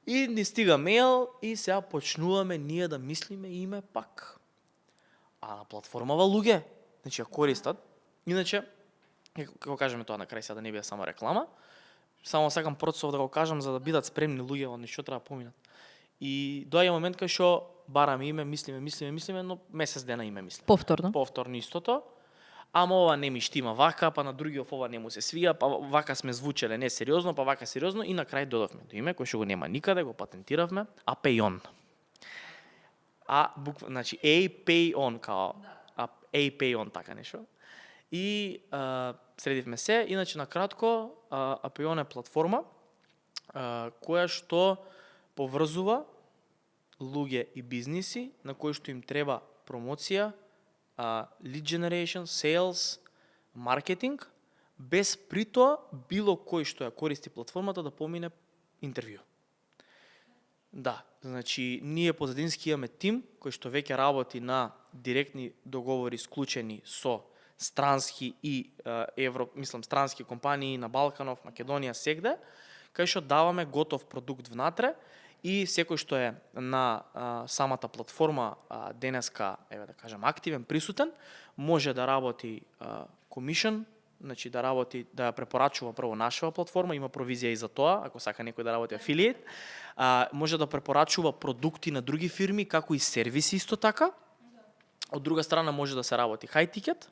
И ни стига мејл и сега почнуваме ние да мислиме име пак. А на платформава луѓе, значи ја користат. Иначе, како кажеме тоа на крај сега да не биде само реклама, само сакам процесов да го кажам за да бидат спремни луѓе во нешто треба поминат. И доаѓа момент кај што бараме име, мислиме, но месец дена име мислиме. Повторно истото. Ама ова не ми штима вака, па на другиот ова не му се свија, па вака сме звучеле не сериозно, па вака сериозно, и на крај додавме до име кој што го нема никаде, го патентиравме, Апејон. Значи Апејон као Апејон така нешто. И средивме се, иначе на кратко, Апејон е платформа која што поврзува луѓе и бизниси на кои што им треба промоција, lead generation, sales, маркетинг, без при тоа било кој што ја користи платформата да помине интервју. Да, значи ние позадински имаме тим кој што веќе работи на директни договори склучени со странски и странски компании на Балканов, Македонија, сегде, кај што даваме готов продукт внатре. И секој што е на самата платформа денеска, да кажем, активен, присутен, може да работи комишн, значи да работи, да препорачува прво нашава платформа, има провизија и за тоа, ако сака некој да работи афилиет. Може да препорачува продукти на други фирми, како и сервиси исто така. Од друга страна може да се работи high ticket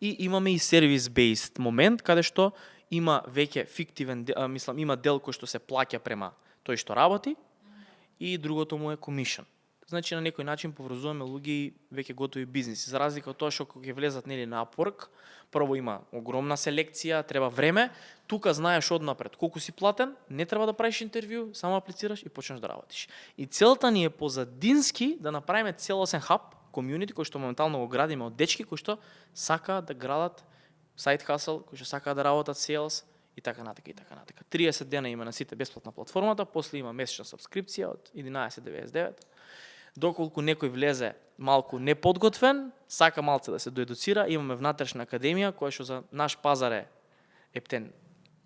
и имаме и service-based момент, каде што има веќе фиктивен, има дел кој што се плаќа према тој што работи, и другото му е комишн. Значи на некој начин поврзуваме луѓе и веќе готови бизниси. За разлика од тоа што кога ќе влезат нели на Upwork, прво има огромна селекција, треба време, тука знаеш однапред колку си платен, не треба да правиш интервју, само аплицираш и почнеш да работиш. И целта ни е позадински да направиме целосен хаб, комјунити кој што моментално го градиме од дечки кои што сакаат да градат сайт хасл, кои што сакаат да работат sales, и така натака, и така натака. 30 дена има на сите бесплатна платформата, после има месечна сабскрипција од 11.99. Доколку некој влезе малку неподготвен, сака малце да се доедуцира, имаме внатрешна академија која што за наш пазар е ептен.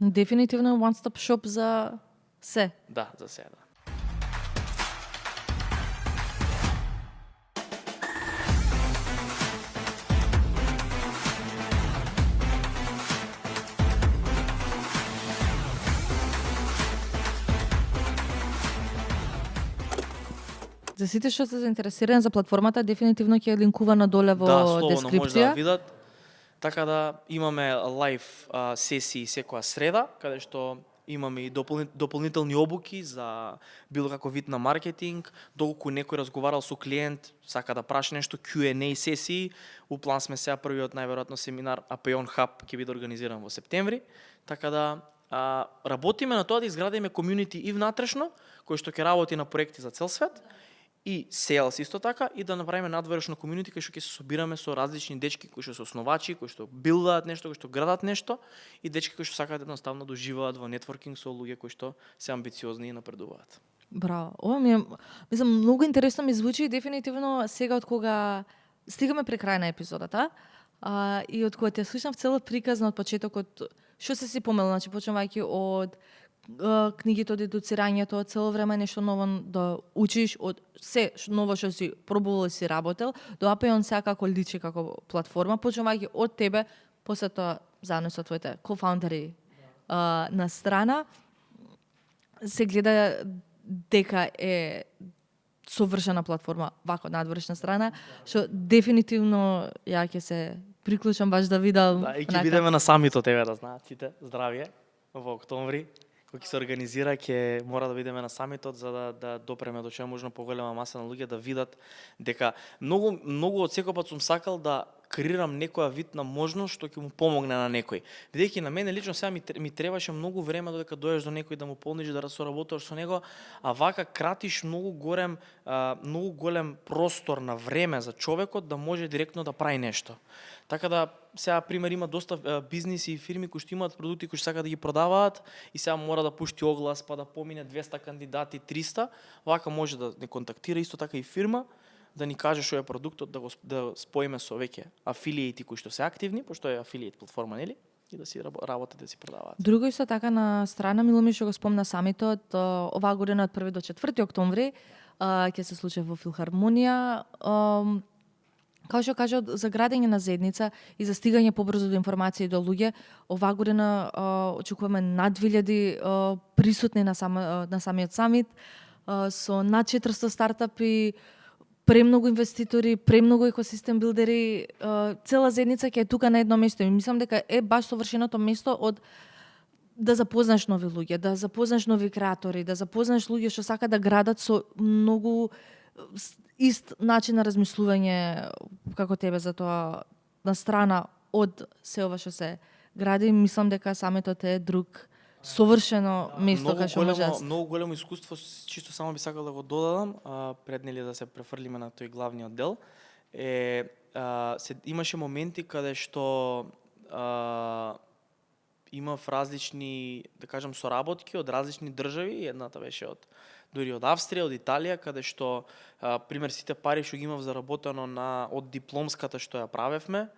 Дефинитивно one stop shop за се. Да, за се, да. За сите што се заинтересирани за платформата, дефинитивно ќе линкува надоле во дескрипција. Може да видат. Така да имаме лайв сесии секоја среда, каде што имаме и дополнителни обуки за било како вид на маркетинг, доколку некој разговарал со клиент, сака да праша нешто, Q&A сесии. У план сме сега првиот најверојатно семинар Апејон Hub ќе биде организиран во септември. Така да работиме на тоа да изградиме комјунити и внатрешно, кој што ќе работи на проекти за цел свет, и sales исто така, и да направиме надворешно комјунити кај што ќе се собираме со различни дечки кои што се основачи, кои што билдаат нешто, кои што градат нешто, и дечки кои што сакаат едноставно да уживаат во нетворкинг со луѓе кои што се амбициозни и напредуваат. Браво. Ова ми е, мислам, многу интересно ми звучи и дефинитивно сега од кога стигаме при крај на епизодата, и од кога те слушам целот приказна од почетокот, што се си помел, значи почнувајќи од книгите од едуцирањето, цело време нешто ново да учиш од се ново што си пробувал и си работел, до Apeon сега како личи како платформа, почнувајќи од тебе, после тоа заедно со твоите кофаундери на страна, се гледа дека е совршена платформа вако надворешна страна, што дефинитивно ја ќе се приклучам баш да видам. Да, и ќе бидеме на самитот, еве да знаат сите. Здравје во октомври, кој ќе се организира, ќе мора да бидеме на самитот за да допреме до што е можно поголема маса на луѓе да видат дека многу од секој пат сум сакал да креирам некоја вид на можност што ќе му помогне на некој. Бидејќи на мене лично сега ми требаше многу време додека дојдеш до некој да му понудиш да соработуваш со него, а вака кратиш многу голем простор на време за човекот да може директно да прави нешто. Така да сега пример има доста бизниси и фирми кои што имаат продукти кои што сакаат да ги продаваат и сега мора да пушти оглас па да помине 200 кандидати, 300, вака може да не контактира исто така и фирма да ни каже што е продуктот, да споиме со веќе афилиети кои што се активни, пошто е афилиет платформа, нели? И да си работат, да си продаваат. Друго исто така на страна Миломи што го спомна самитот, оваа година од 1 до 4 октомври ќе се случи во Филхармонија. Како што кажа, за градење на заедница и за стигање побрзо до информации до луѓе, оваа година очекуваме над 2000 присутни на самиот самит, со над 400 стартапи, премногу инвеститори, премногу екосистем билдери, цела заедница ќе е тука на едно место. И мислам дека е баш совршеното место од да запознаш нови луѓе, да запознаш нови креатори, да запознаш луѓе што сака да градат со многу ист начин на размислување како тебе, за тоа на страна од се ова што се гради. Мислам дека самитот е друг совршено место кај што може. Многу големо искуство, чисто само би сакал да го додадам, пред нели да се префрлиме на тој главниот дел, имаше моменти каде што имав различни, да кажам, соработки од различни држави, едната беше дури од Австрија, од Италија, каде што пример сите пари што ги имав заработено од дипломската што ја правевме,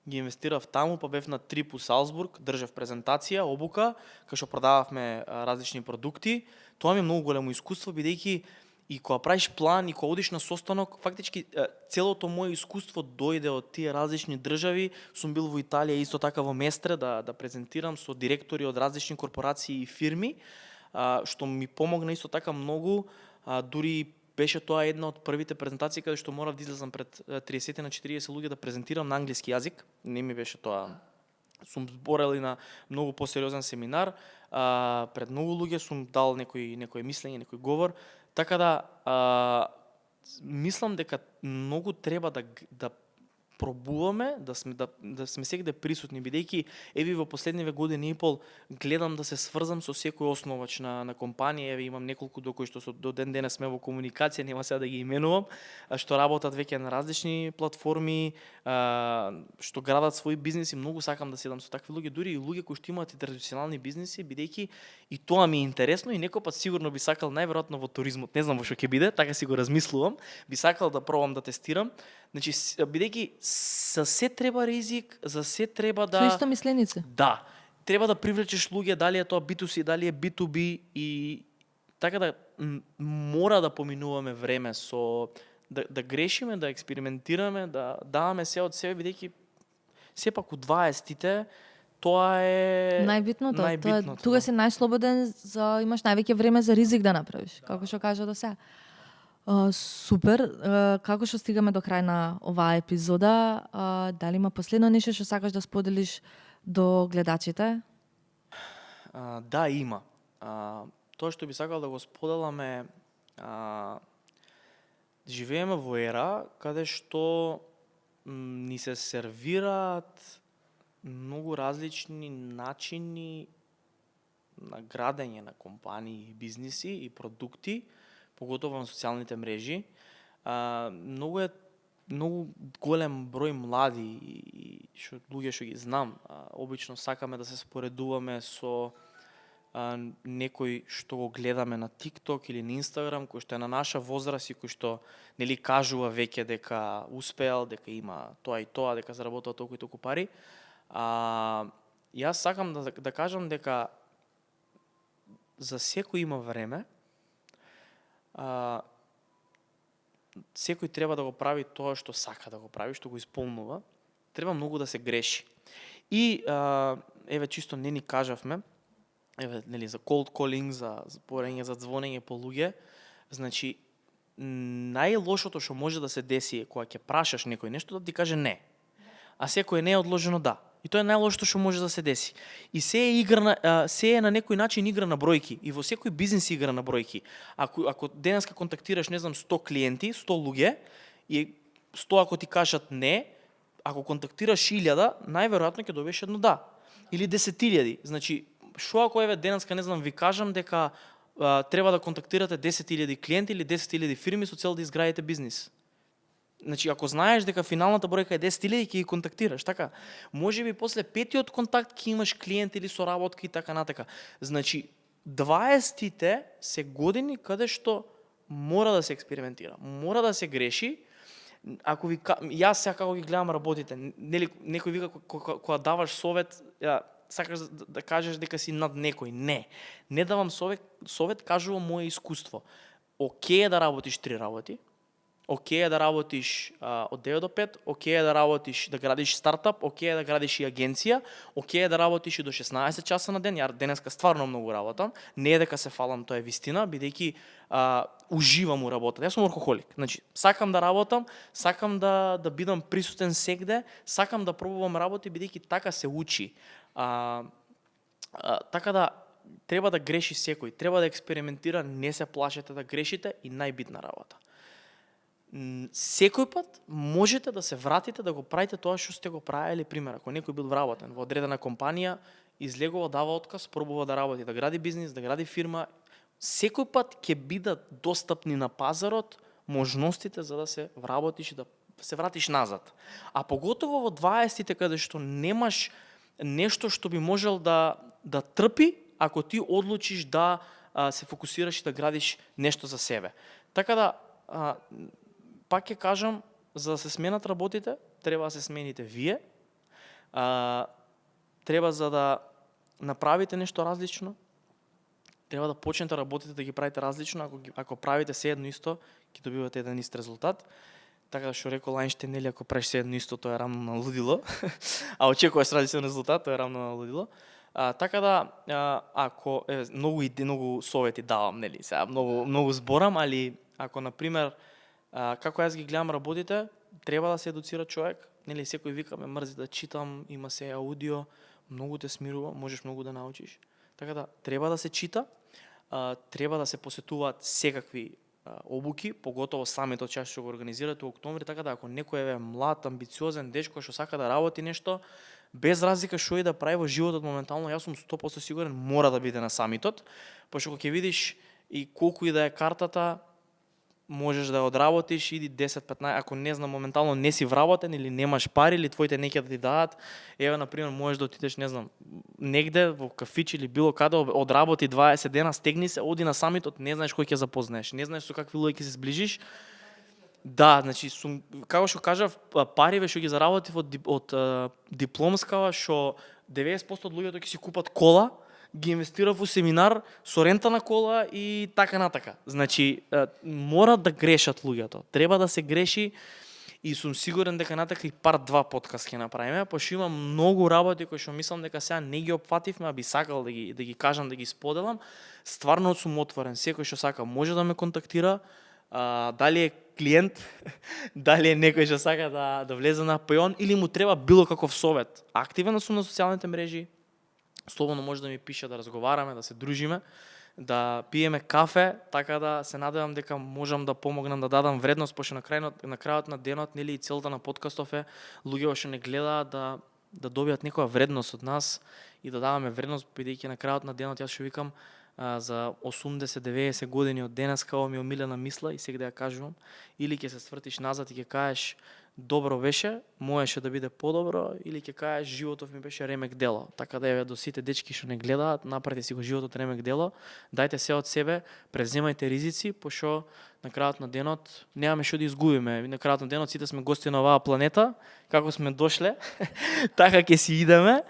ги инвестирав таму, па бев на трип у Салцбург, држав презентација, обука, кај што продававме различни продукти. Тоа ми е многу големо искуство, бидејќи и кога правиш план и кога одиш на состанок, фактички целото моје искуство дојде од тие различни држави. Сум бил во Италија исто така во Местре да презентирам со директори од различни корпорации и фирми, што ми помогна исто така многу, дури беше тоа една од првите презентации каде што морав да излезам пред 30 на 40 луѓе да презентирам на англиски јазик. Не ми беше тоа. Сум зборел и на многу посериозен семинар, пред многу луѓе сум дал некој мислење, некој говор. Така да мислам дека многу треба да пробуваме, да сме секаде присутни, бидејќи еви во последниве години и пол гледам да се сврзам со секој основач на компанија. Еве имам неколку до кои што до ден денес сме во комуникација, нема сега да ги именувам, што работат веќе на различни платформи, што градат своји бизниси. Многу сакам да седам со такви луѓе, дури и луѓе кои што имаат и традиционални бизниси, бидејќи и тоа ми е интересно и некој пат сигурно би сакал, најверојатно во туризмот, не знам во што ќе биде, така си го размислувам, би сакал да пробам да тестирам. Значи, бидејќи за се треба ризик, за се треба да... Со исто мисленици. Да. Треба да привлечеш луѓе, дали е тоа B2C, дали е B2B, и така да мора да поминуваме време со... Да грешиме, да експериментираме, да даваме се од себе, бидејќи сепак у 20-тите тоа е најбитното. Тука си најслободен, имаш највеќе време за ризик да направиш, како што кажа до сега. Супер. Како што стигаме до крај на оваа епизода, дали има последно нешто што сакаш да споделиш до гледачите? Да, има. Тоа што би сакал да го споделам е, живееме во ера каде што ни се сервираат многу различни начини на градење на компании, бизниси и продукти, поготово на социјалните мрежи. Многу голем број млади и луѓе што ги знам, обично сакаме да се споредуваме со некој што го гледаме на TikTok или на Instagram, кој што е на наша возраст и кој што нели кажува веќе дека успеал, дека има тоа и тоа, дека заработува толку и толку пари. Јас сакам да кажам дека за секој има време. Секој треба да го прави тоа што сака да го прави, што го исполнува. Треба многу да се греши. И еве чисто не ни кажавме, еве нели за cold calling, за порање, за звонење по луѓе. Значи најлошото што може да се деси е кога ќе прашаш некој нешто да ти каже не. А секој не е одложено да. И тоа е најлошото што може да се деси. И се е на некој начин игра на бројки. И во секој бизнис игра на бројки. Ако денеска контактираш, не знам, 100 клиенти, 100 луѓе, и 100 ако ти кажат не, ако контактираш 1000, најверојатно ќе добиеш едно да. Или 10.000. Значи, што ако еве денеска, не знам, ви кажам дека треба да контактирате 10.000 клиенти или 10.000 фирми со цел да изградите бизнис. Значи, ако знаеш дека финалната бројка е 10.000, ќе ги контактираш, така? Можеби после петиот контакт ќе имаш клиент или соработка и така натака. Значи, 20-тите се години каде што мора да се експериментира, мора да се греши. Ако јас сега како ги гледам работите, нели некој вика кога даваш совет, сакаш да кажеш дека си над некој. Не давам совет, кажувам мое искуство. Окей е да работиш 3 работи, окей е да работиш од 9 до 5, окей е да работиш, да градиш стартап, окей е да градиш и агенција, окей е да работиш и до 16 часа на ден. Ја денеска стварно многу работам. Не е дека се фалам, тоа е вистина, бидејќи уживам у работата. Јас сум орхохолик. Значи, сакам да работам, сакам да бидам присутен сегде, сакам да пробувам работи, бидејќи така се учи. Така да треба да греши секој, треба да експериментира, не се плашете да грешите и најбитна работа. Секој пат можете да се вратите да го правите тоа што сте го правеле, пример, ако некој бил вработен во одредена компанија, излегува, дава отказ, пробува да работи, да гради бизнис, да гради фирма, секој пат ќе бидат достапни на пазарот можностите за да се вработиш и да се вратиш назад. А поготово во 20-тите каде што немаш нешто што би можел да трпи ако ти одлучиш да се фокусираш и да градиш нешто за себе. Така да пак ќе кажам, за да се сменат работите, треба да се смените вие. Треба за да направите нешто различно, треба да почнете да работите да ги правите различно. Ако правите се едно исто, ќе добивате еден ист резултат. Така да што рекол Ајнштејн, нели, ако правиш се едно исто, тоа е рамно на лудило. А очекуваш различен резултат, тоа е рамно на лудило. Така да, ако многу совети давам, нели, сега многу зборам, али ако на пример како јас ги гледам работите, треба да се едуцира човек. Нели, секој вика ме мрзи да читам, има се аудио, многу те смирува, можеш многу да научиш. Така да, треба да се чита, треба да се посетуваат секакви обуки, поготово самитот што го организирате во октомври, така да ако некој е млад, амбициозен дечко што сака да работи нешто, без разлика што и да прави во животот моментално, јас сум 100% сигурен мора да биде на самитот, пошто кога ќе видиш и колку и да е картата, можеш да одработиш, иди 10-15, ако не знам моментално не си вработен или немаш пари или твоите не ќе да ти дадат, еве на пример можеш да отидеш, не знам, негде во кафич или било каде, одработи 20 дена, стегни се, оди на самитот, не знаеш кој ќе запознаеш, не знаеш со какви луѓе ќе се сближиш. Да, значи како што кажав, париве што ги заработив од дипломскава, што 90% од луѓето ќе си купат кола, ги инвестира во семинар со рента на кола и така натака. Значи, мора да грешат луѓето. Треба да се греши и сум сигурен дека натака и part 2 подкаст ќе направиме, пошто има многу работи кои што мислам дека сега не ги опфативме, а би сакал да ги кажам, да ги споделам. Стварно сум отворен. Секој што сака може да ме контактира. Дали е клиент, дали е некој што сака да влезе на Patreon или му треба било каков совет. Активен сум на социјалните мрежи. Слободно може да ми пише, да разговараме, да се дружиме, да пиеме кафе, така да се надевам дека можам да помогнам да дадам вредност, пошто на крајот на денот, нели, и целта на подкастов е луѓе што не гледаат да добијат некоја вредност од нас и да даваме вредност, бидејќи на крајот на денот јас што викам за 80-90 години од денеска, ова ми е омилена мисла и сега да ја кажувам, или ќе се свртиш назад и ќе кажеш добро беше, можеше да биде подобро, или ќе кажеш животот ми беше ремек дело. Така да еве до сите дечки што не гледаат, направете си го животот ремек дело, дајте се од себе, преземајте ризици, пошто на крајот на денот немаме што да изгубиме. На крајот на денот сите сме гости на оваа планета, како сме дошле, така ќе си идеме.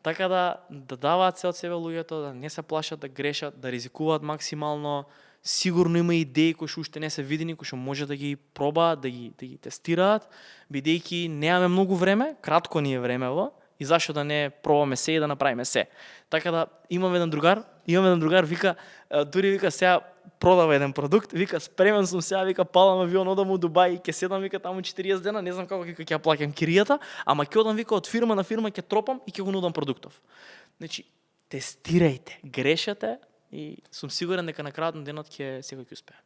Така да даваат се од себе луѓето, да не се плашат да грешат, да ризикуваат максимално. Сигурно има идеи кои што уште не се видени, кои што може да ги пробаат, да ги тестираат, бидејќи немаме многу време, кратко ни е времево, и зашто да не пробаме се и да направиме се. Така да имам еден другар, вика, дури вика сега продава еден продукт, вика спремен сум сега, вика палам авион, одам у Дубај и ќе седам, вика таму 40 дена, не знам како ќе ја плаќам киријата, ама ќе одам, вика, од фирма на фирма ќе тропам и ќе го нудам продуктов. Значи, тестирајте, грешете и сум сигурен дека на крајот на денот секој ќе успее.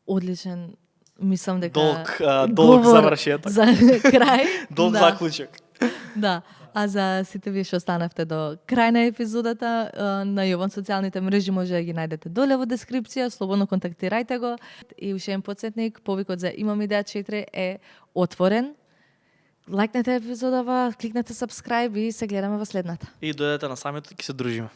Одличен, мислам дека Долг говор завршеток. за крај. Долг Да. заклучок. Да, а за сите вие што останавте до крај на епизодата, на Јован социјалните мрежи може да ги најдете доле во дескрипција, слободно контактирајте го. И уште еден потсетник, повикот за Имам идеја 4 е отворен. Лајкнете епизодава, кликнете subscribe и се гледаме во следната. И дојдете на самиот, ќе се дружиме.